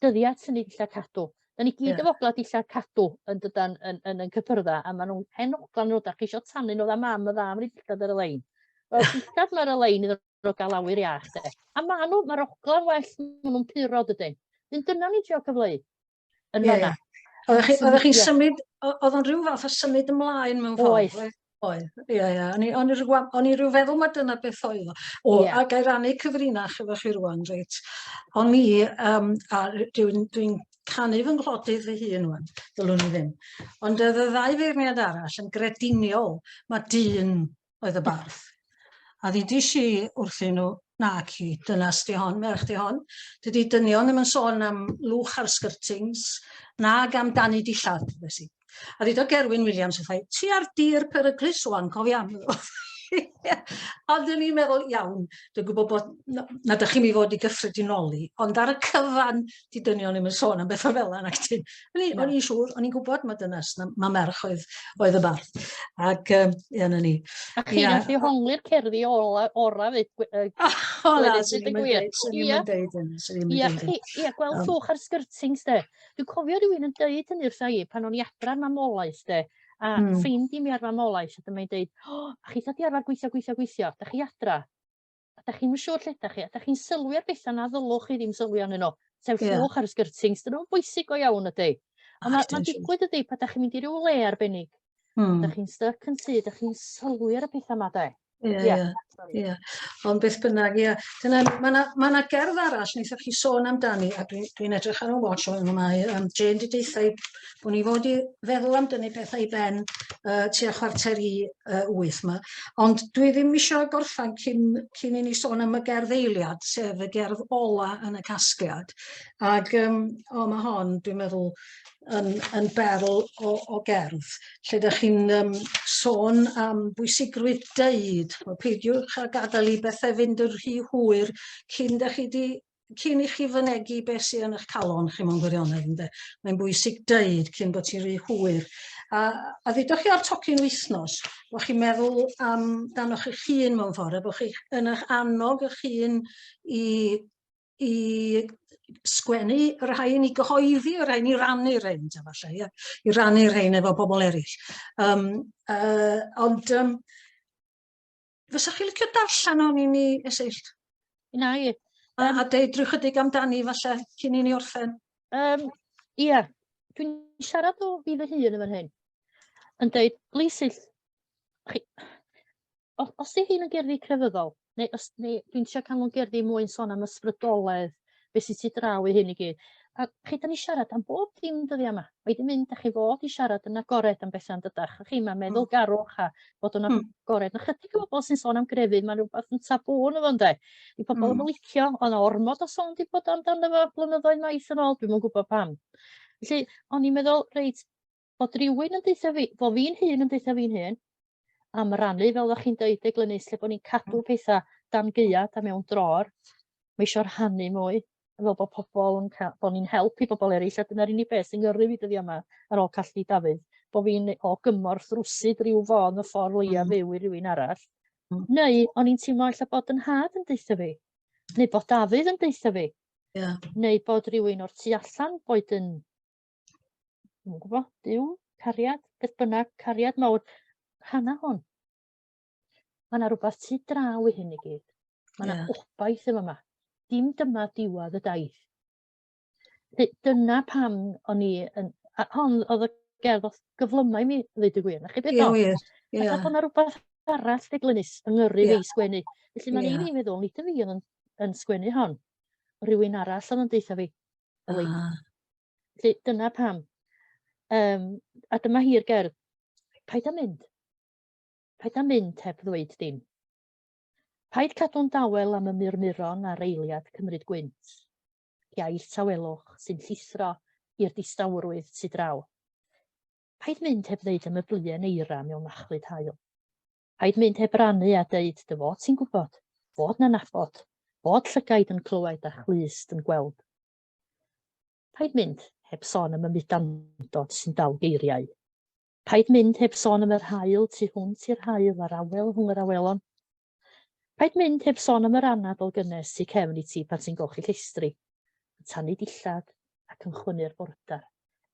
dyddiau tynnu dillad cadw. Da ni gyd efo ogla dillad cadw yn dydan yn yn yn cypyrdda a maen nhw'n hen ogla nhw, da chi isio tanu nhw, dda mam y dda am dillad ar y lein. Wel, dillad mae'r y lein iddyn nhw gael awyr iach de. A maen nhw, mae'r ogla'n well, maen nhw'n puro dydyn. Dyn dyna ni'n trio cyfleu yn fanna. Oeddech chi'n symud, oedd o'n rhyw fath o symud ymlaen mewn ffordd? Oedd. Oedd, ie, ie. O'n i, o'n i, ryw, o'n i ryw feddwl mai dyna beth oedd o. O, yeah. A gai rannu cyfrinach efo chi rwan, reit. O'n i, um, a dwi'n dwi canu fy nghlodydd fy hun rwan, dylwn i ddim. Ond oedd y ddau feirniad arall yn grediniol, mae dyn oedd y bardd. A ddudish i wrthyn nhw, naci, dynas di hon, merch di hon. Dydy dynion ddim yn sôn am lwch ar skirtings, nag am danu dillad, ddudes i. A ddudodd Gerwyn Wiliams wrtha i, ti ar dir peryglus wan, cofia. Ond o'n i'n meddwl, iawn, dwi'n gwybod bod na, na dych chi'n mynd i fod i gyffredinoli, ond ar y cyfan, di dynion ddim yn sôn am bethau fel yna, nac dyn. O'n i'n o'n i'n siŵr, o'n i'n gwybod mae dynas, na, mae merch oedd, oedd y bardd. Ac, ie, na ni. A chi'n gallu hongli'r cerddi ola, ora fyd. O, na, swn i'n deud, swn i'n deud hynny, swn i'n deud hynny. Ie, gweld llwch ar skirtings, de. Dwi'n cofio rhywun yn deud hynny wrtha i pan o'n i adra ar mamolaeth, de. A ffrind i mi ar mamolaeth, a dyma'n deud, o, a chi di arfer gweithio, gweithio, gweithio, da chi adra, a da chi'n siŵr lle da chi, a da chi'n sylwi ar bethau na ddylwch chi ddim sylwi arnyn nhw. Sef yeah. llwch ar y skirtings, dyn nhw'n bwysig go iawn ydy. Ond mae'n ma digwydd ydy pan da chi'n mynd i ryw le arbennig. Da chi'n styc yn tŷ, da chi'n sylwi ar y pethau yma de. Ie, ie, ie. Ond beth bynnag, ie. Dyna, mae yna ma na gerdd arall wnaethoch chi sôn amdani, a dwi'n dwi edrych ar y watch o'n mae Jane di deutha i bod ni fod i feddwl am dynnu pethau i ben tua chwarter i 8 yma. Ond dwi ddim eisiau gorffen cyn, cyn i ni sôn am y gerdd eiliad, sef y gerdd ola yn y casgliad. Ac um, o, mae hon, dwi'n meddwl, yn, yn berl o, o gerdd, lle ydych chi'n um, sôn am bwysigrwydd deud, wel, peidiwch â gadael i bethau fynd yn rhy hwyr cyn dych chi di, cyn i chi fynegi beth sydd yn eich calon chi mewn gwirionedd, ynde? Mae'n bwysig deud cyn bod ti'n rhy hwyr. A, a ddudoch chi ar tocyn wythnos, bod chi'n meddwl amdanoch eich hun mewn ffordd, a bod chi yn eich annog eich hun i i sgwennu y rhain, i gyhoeddi y rhain, i rannu rhain, ta falle, ie, i rannu rhain efo bobl eraill. Um, ond um, fysa chi licio darllen hon i ni, Esyllt? Na i. A, a deud rhyw chydig amdani falle cyn i ni orffen. Um, ia, dwi'n siarad o fi fy hun yn fan hyn. Yn deud, Leisyll, chi, os 'di rhein yn gerddi crefyddol, neu os neu dwi'n trio cael nhw'n gerddi mwy yn sôn am ysbrydoledd, beth sy'n tu draw i hyn i gyd. A chi, da ni siarad am bob dim dyddiau yma. Mae di mynd, da chi fod i siarad yn agored am bethau yn dydach. Chi, mae meddwl garwch a bod yn agored. Na chydig o bobl sy'n sôn am grefydd, mae rhywbeth yn tabŵ yn fo ynde. Di pobl ddim yn licio, ond ormod o sôn di bod amdano fo blynyddoedd maith yn ôl, dwi'm yn gwybod pam. Felly, o'n i'n meddwl, reit, bod rhywun yn deutha fi, bo fi'n hun yn deutha fi'n hun, am rannu, fel oeddech chi'n deud, de Glynis, lle bod ni'n cadw pethau dan gaead a mewn dror, mae eisiau rhannu mwy, fel bod pobl yn cael, bod ni'n help i bobl eraill, a dyna'r unig beth sy'n gyrru fi dyddiau yma ar ôl colli Dafydd, bod fi'n o gymorth rwsyd rhyw fodd y ffordd leia fyw i rywun arall. Neu o'n i'n teimlo ella bod yn nhad yn deutha fi, neu bod Dafydd yn deutha fi. Yeah. Neu bod rhywun o'r tu allan, boed yn, dwi'm yn gwybod, Duw, cariad, beth bynnag, cariad mawr, rhanna hwn. Mae yna rhywbeth tu draw i hyn i gyd. Mae yna yeah. obaith yma yma. Dim dyma diwedd y daith. Dyna pam o'n i yn... A hon oedd y gerdd oedd gyflymau mi, ddweud y gwir. Na chi beth o? Ie, wir. Ie. Fatha bod 'na rhywbeth arall de Glynis yng ngyrru fi i sgwennu. Felly mae'n yeah. i fi meddwl, nid y fi oedd yn, yn sgwennu hon. Rhywun arall oedd yn deutha fi. Yli. Ah. Felly dyna pam. Um, a dyma hi'r gerdd. Paid â mynd. Paid â mynd heb ddweud dim. Paid cadw'n dawel am y murmuron a'r eiliad cymryd gwynt. Iaith tawelwch sy'n llithro i'r distawrwydd tu draw. Paid mynd heb ddeud am y bluen eira mewn machlud haul. Paid mynd heb rannu a deud dy fod ti'n gwybod, fod 'na nabod, fod llygaid yn clywed a chlust yn gweld. Paid mynd heb sôn am y mudandod sy'n dal geiriau. Paid mynd heb sôn am yr haul tu hwnt i'r haul a'r awel rhwng yr awelon. Paid mynd heb sôn am yr anadl gynnes tu cefn i ti pan ti'n golchi llestri, yn tanu dillad ac yn chwynnu'r bordar.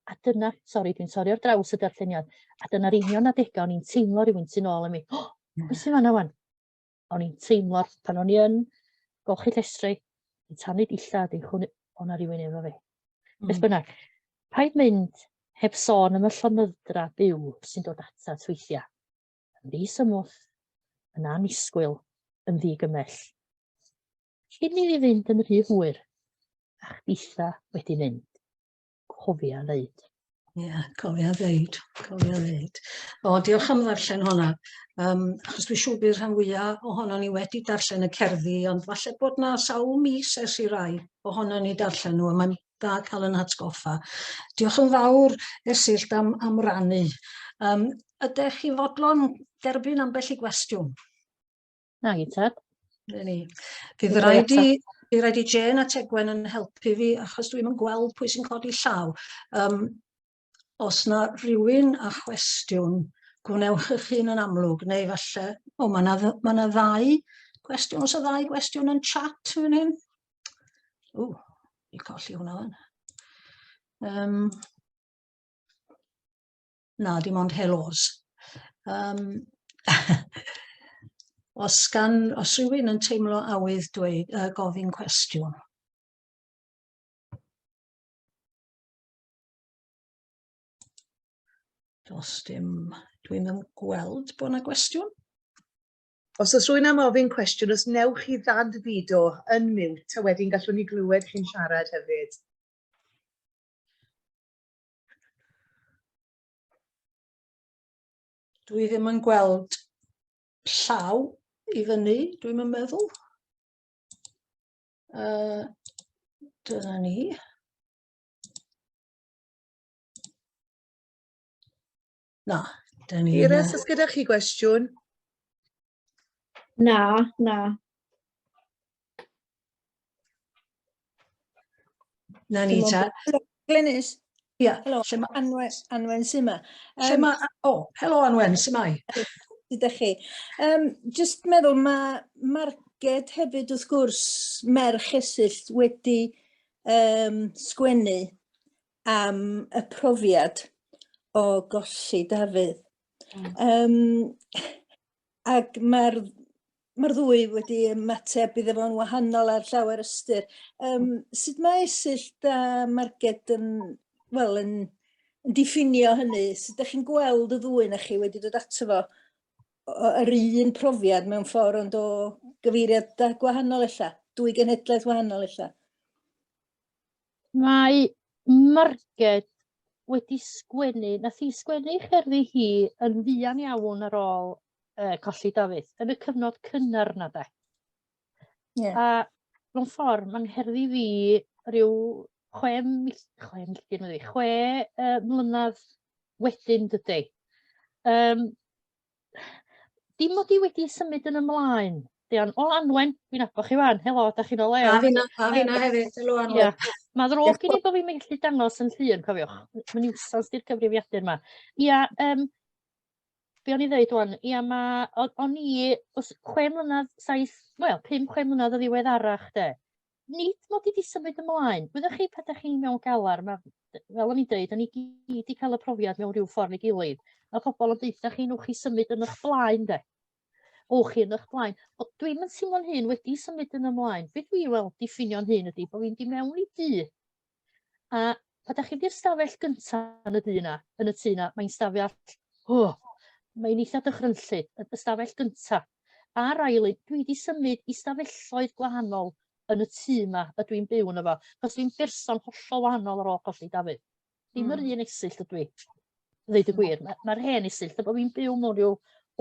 A dyna, sori, dwi'n torri ar draws y darlleniad, a dyna'r union adega o'n i'n teimlo rhywun tu nôl i mi. O, pwy sy'n fanna wan? O'n i'n teimlo pan o'n i yn golchi llestri, yn tanu dillad, yn chwynnu, o na rhywun efo fi. Beth bynnag, paid mynd heb sôn am y llonyddra byw sy'n dod atat weithiau. Yn ddi-symwth, yn annisgwyl, yn ddi-gymell. Cyn i fi fynd yn rhy hwyr, a chditha wedi mynd. Cofia ddeud. Ie, yeah, cofia ddeud, cofia ddeud. O, diolch am ddarllen hwnna. Um, achos dwi'n siŵr bydd rhan fwyaf ohono ni wedi darllen y cerddi, ond falle bod na sawl mis ers i rai ohono ni darllen nhw, a mae'n dda cael yn hatgoffa. Diolch yn fawr, Esyllt, am, am rannu. Um, ydych chi fodlon derbyn ambell i gwestiwn? Na i tad. Na ni. Fydd rhaid i, fydd rhaid i Jane a Tegwen yn helpu fi, achos dwi'm yn gweld pwy sy'n codi llaw. Um, os na rhywun â chwestiwn, gwnewch eich hun yn amlwg, neu falle, o, mae yna ma na ddau gwestiwn, os y ddau gwestiwn yn chat fan hyn. O, i colli hwnna fan. Um, Na, dim ond helos. Um, os, gan, os rhywun yn teimlo awydd dweud, gofyn cwestiwn. Does dim, dwi'n yn gweld bod yna gwestiwn. Os oes rhywun am ofyn cwestiwn, os newch chi ddad-fudo yn mute, a wedyn gallwn ni glywed chi'n siarad hefyd. Dwi ddim yn gweld llaw i fyny, dwi'n yn meddwl. Dyna ni. Na, dyna ni. Iris, oes gyda chi gwestiwn? Na, na. Na ni ta. Glynis. Ia. Helo, Anwen, Anwen sy'n yma. Um, Lle ma, o, oh, helo Anwen, sy'n mai? Sut ydych chi? Um, just meddwl, mae Marged hefyd wrth gwrs, merch Esyllt wedi um, sgwennu am y profiad o golli Dafydd. Um, ac mae'r mae'r ddwy wedi ymateb iddo fo'n wahanol ar llawer ystyr. Um, sut mae Esyllt a Marged yn, wel, yn, yn diffinio hynny? Sut ydych chi'n gweld y ddwy na chi wedi dod ato fo yr un profiad mewn ffordd ond o gyfeiriad gwahanol ella, dwy genhedlaeth wahanol ella? Mae Marged wedi sgwennu, nath hi sgwennu ei cherddi hi yn fuan iawn ar ôl uh, colli Dafydd, yn y cyfnod cynnar na de. Yeah. A mewn ffordd, mae'n ngherddi fi rhyw chwe, mill, chwe milltir, medda fi, chwe mlynedd wedyn dydy. Um, dim mod i wedi symud yn ymlaen. Dion, o Anwen, dwi'n nabod chi wan. Helo, da chi'n o lew. A finna, a finna hefyd. Helo Anwen. Ia. Mae ddrwg gen i bod fi'n gallu dangos yn llun, cofiwch. Mae'n niwsans di'r cyfrifiadur yma. Ia, um, be o'n i ddeud wan, ia, ma, o'n i, os, 6 mlynedd, saith, wel, 5-6 mlynedd o ddiweddarach, de. Nid mod i 'di symud ymlaen. Wyddoch chi pan dach chi mewn galar, ma', fel o'n i'n deud, 'dan ni gyd 'di cael y profiad mewn rhyw ffordd neu gilydd. Mae pobl yn deutha chi, newch chi symud yn eich blaen de. O chi yn eich blaen. Wel, dwi'm yn teimlo'n hun wedi symud yn ymlaen. Be dwi weld diffinio'n hun ydy bod fi'n di mewn i dŷ. A pan dach chi'n mynd i'r stafell gynta yn y dŷ 'na, yn y tŷ 'na, mae'n stafell, oh, mae'n eitha dychrynllyd, y ystafell gynta. A'r ail un, dwi 'di symud i stafelloedd gwahanol yn y tŷ 'ma ydw i'n byw yno fo, achos dwi'n berson hollol wahanol ar ôl colli Dafydd. Dim yr un Esyllt ydw i, ddeud y gwir. Mae'r ma hen Esyllt, a bod fi'n byw mewn rhyw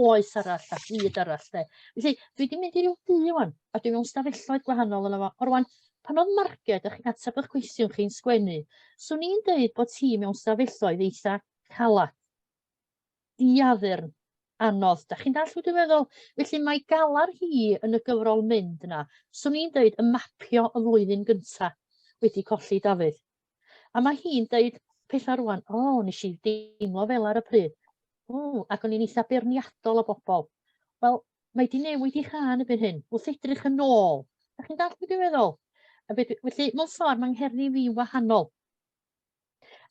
oes arall a byd arall, de. Felly, dwi wedi mynd i ryw dŷ wan, a dwi mewn stafelloedd gwahanol yno fo. O rwan, pan oedd Marged, a chi'n ateb eich cwestiwn chi'n sgwennu, swn i'n deud bod ti mewn stafelloedd eitha calad, diaddurn, anodd. Da chi'n dallt beth dwi'n meddwl? Felly mae galar hi yn y gyfrol mynd yna, swn i'n deud yn mapio y flwyddyn gynta wedi colli Dafydd. A mae hi'n deud pethau rwan, o, oh, nes i deimlo fel ar y pryd. O, ac o'n i'n eitha beirniadol o bobl. Wel, mae di newid i chân erbyn hyn, wrth edrych yn ôl. Da chi'n dallt beth dwi'n meddwl? A felly, mewn ffordd, mae'n ngherddi fi'n wahanol.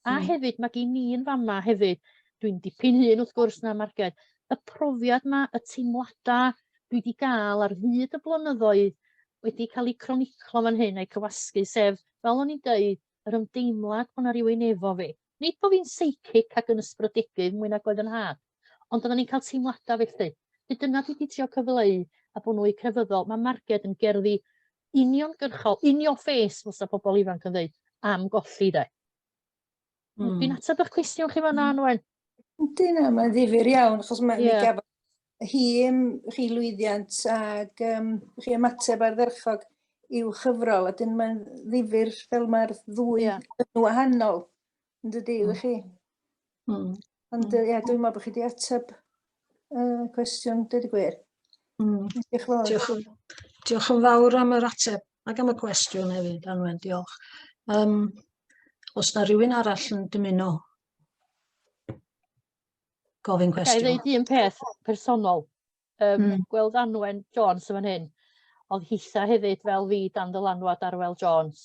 A hefyd, mae gen i yn fama hefyd, dwi'n dipyn hŷn wrth gwrs na Marged, y profiad 'ma, y teimladau dwi 'di gael ar hyd y blynyddoedd wedi cael eu croniclo fan hyn a'u cywasgu, sef, fel o'n i'n deud, yr ymdeimlad bod 'na rywun efo fi. Nid bod fi'n seigic ac yn ysbrydegydd mwy nag oedd 'y nhad, ond oedden ni'n cael teimladau felly. Felly dyna dwi 'di trio cyfleu a bod nhw eu crefyddol. Mae Marged yn gerddi uniongyrchol, in your face, fysa pobl ifanc yn ddeud, am golli de. Dwi'n ateb eich cwestiwn chi fan'na, Anwen? Yndi, na, mae'n ddifyr iawn, achos mae yeah. mi gafodd hi, chi lwyddiant ac um, chi ymateb ardderchog i'w chyfrol, a dyn mae'n ddifyr fel mae'r ddwy yeah. yn wahanol, yn dydy, mm. chi? Ond mm. ie, dwi'n meddwl bod chi wedi ateb uh, cwestiwn, dweud y gwir. Diolch yn fawr. Diolch, diolch yn fawr am yr ateb ac am y cwestiwn hefyd, Anwen, diolch. Um, os na rhywun arall yn dymuno gofyn cwestiwn. Ga i ddeud un peth personol? Gweld Anwen Jones yn fan hyn, oedd hitha hefyd fel fi dan ddylanwad Arwel Jones,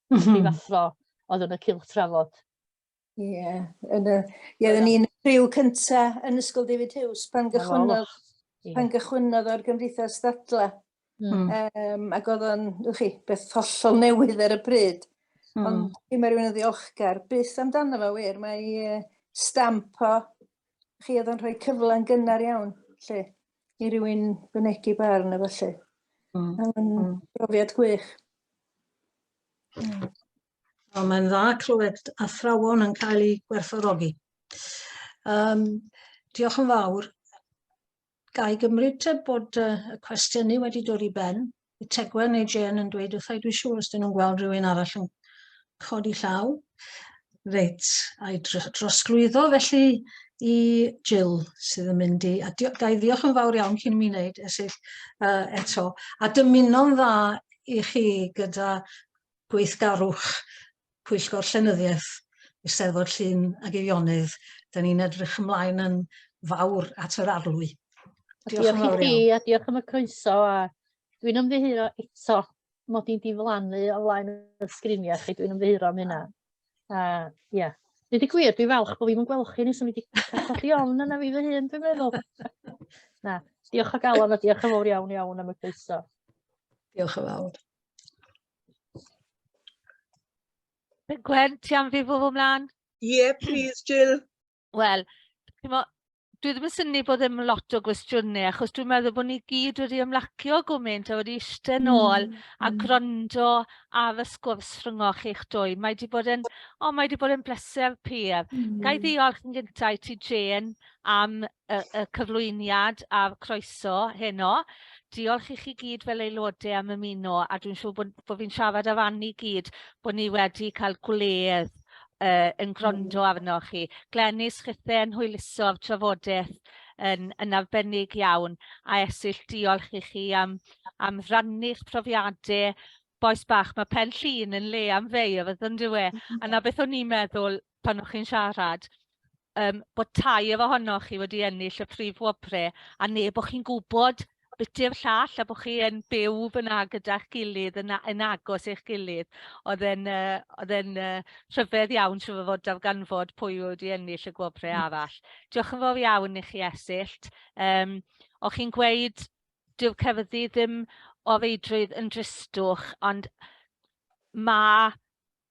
prifathro oedd yn y cylch trafod. Ie, yn y, ie, oedden ni'n y criw cynta yn Ysgol David Hughes pan gychwynnodd, pan gychwynnodd o'r gymdeithas ddadla. Ac oedd o'n, wch chi, beth hollol newydd ar y pryd. Ond mae rhywun yn ddiolchgar byth amdano fo wir. Mae stamp o, chi oedd o'n rhoi cyfle yn gynnar iawn, lle, i rywun fynegi barn a felly. O'n brofiad gwych. O, mae'n dda clywed athrawon yn cael eu gwerthfawrogi. Um, diolch yn fawr. Ga i gymryd te bod uh, y cwestiynu wedi dod i ben. Tegwen neu Jane yn dweud wrtha i, dwi'n siŵr os dyn nhw'n gweld rhywun arall yn codi llaw. Reit, a'i drosglwyddo felly i Jill sydd yn mynd i... A ga i ddiolch yn fawr iawn cyn i mi wneud, Esyllt, uh, eto. A dymuno'n dda i chi gyda gweithgarwch Pwyllgor Llenyddiaeth Eisteddfod Llŷn ac Eifionydd. Da ni'n edrych ymlaen yn fawr at yr arlwy. Diolch, diolch i chi a diolch am y croeso a dwi'n ymddiheuro eto mod i'n diflannu o flaen y sgriniau chi, dwi'n ymddiheuro am hynna. A ia, dweud y gwir, dwi'n falch bod fi'n gweld chi nes o'n i wedi colli ofn yna fi fy hun, dwi'n meddwl. Na, diolch o galon a diolch yn fawr iawn iawn am y croeso. Diolch yn fawr. Gwen, ti am fi fwrw mlaen? Ie, yeah, please, Jill. Wel, chimo, dwi ddim yn synnu bod ddim lot o gwestiynau, achos dwi'n meddwl bod ni gyd wedi ymlacio gwmynt a wedi eistedd nôl a gwrando ar y sgwrs rhyngoch chi'ch dwy. Mae wedi bod yn, o, mae wedi bod yn bleser pur. Ga i ddiolch yn gyntaf i ti, Jane, am y, y cyflwyniad a'r croeso heno. Diolch i chi gyd fel aelodau am ymuno, a dwi'n siŵr bod, bod fi'n siarad ar ran ni gyd bod ni wedi cael gwledd yn gwrando arnoch chi. Glenys, chithe yn hwyluso'r trafodaeth yn, yn arbennig iawn, a Esyllt, diolch i chi am, am rannu'ch profiadau. Bois bach, mae Pen Llŷn yn le am feirdd, yn dyw e? A 'na beth o'n i'n meddwl pan o'ch chi'n siarad, um, bod tai ohonoch chi wedi ennill y prif wobrau, a neb o'ch chi'n gwybod. biti'r llall a bod chi yn byw fyna gyda'ch gilydd yn, yn agos i'ch gilydd. Oedd e'n uh, oedd e'n uh, rhyfedd iawn siŵr o fod darganfod pwy wedi ennill y gwobrau arall. Diolch yn fawr iawn i chi Esyllt. Um, o'ch chi'n gweud dyw'r cerddi ddim o reidrwydd yn dristwch, ond mae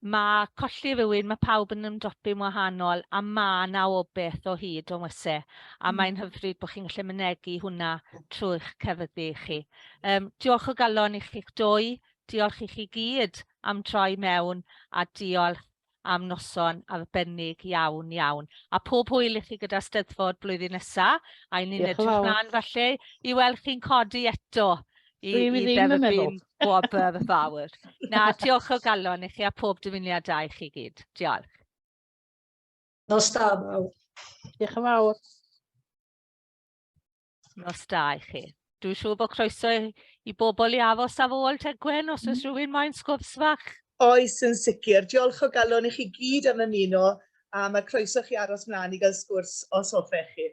ma' colli rhywun, ma' pawb yn ymdopi'n wahanol a ma' 'na obaith o hyd yn oes e? A mae'n hyfryd bod chi'n gallu mynegi hwnna trwy'ch cerddi chi. Um, diolch o galon i chi'ch dwy, diolch i chi gyd am troi mewn a diolch am noson arbennig iawn iawn. A pob hwyl i chi gyda Steddfod blwyddyn nesa, a i ni'n edrych mlaen falle i weld chi'n codi eto i, i dderbyn gwobr fawr. Na, diolch o galon i chi a pob dymuniad da i chi gyd. Diolch. Nos da, bawb. Diolch yn fawr. Nos da i chi. Dwi'n siŵr bod croeso i bobl i aros ar ôl Tegwen os oes rhywun moyn sgwrs fach. Oes, yn sicr. Diolch o galon i chi gyd am ymuno a mae croeso chi aros mlaen i gael sgwrs os hoffech chi.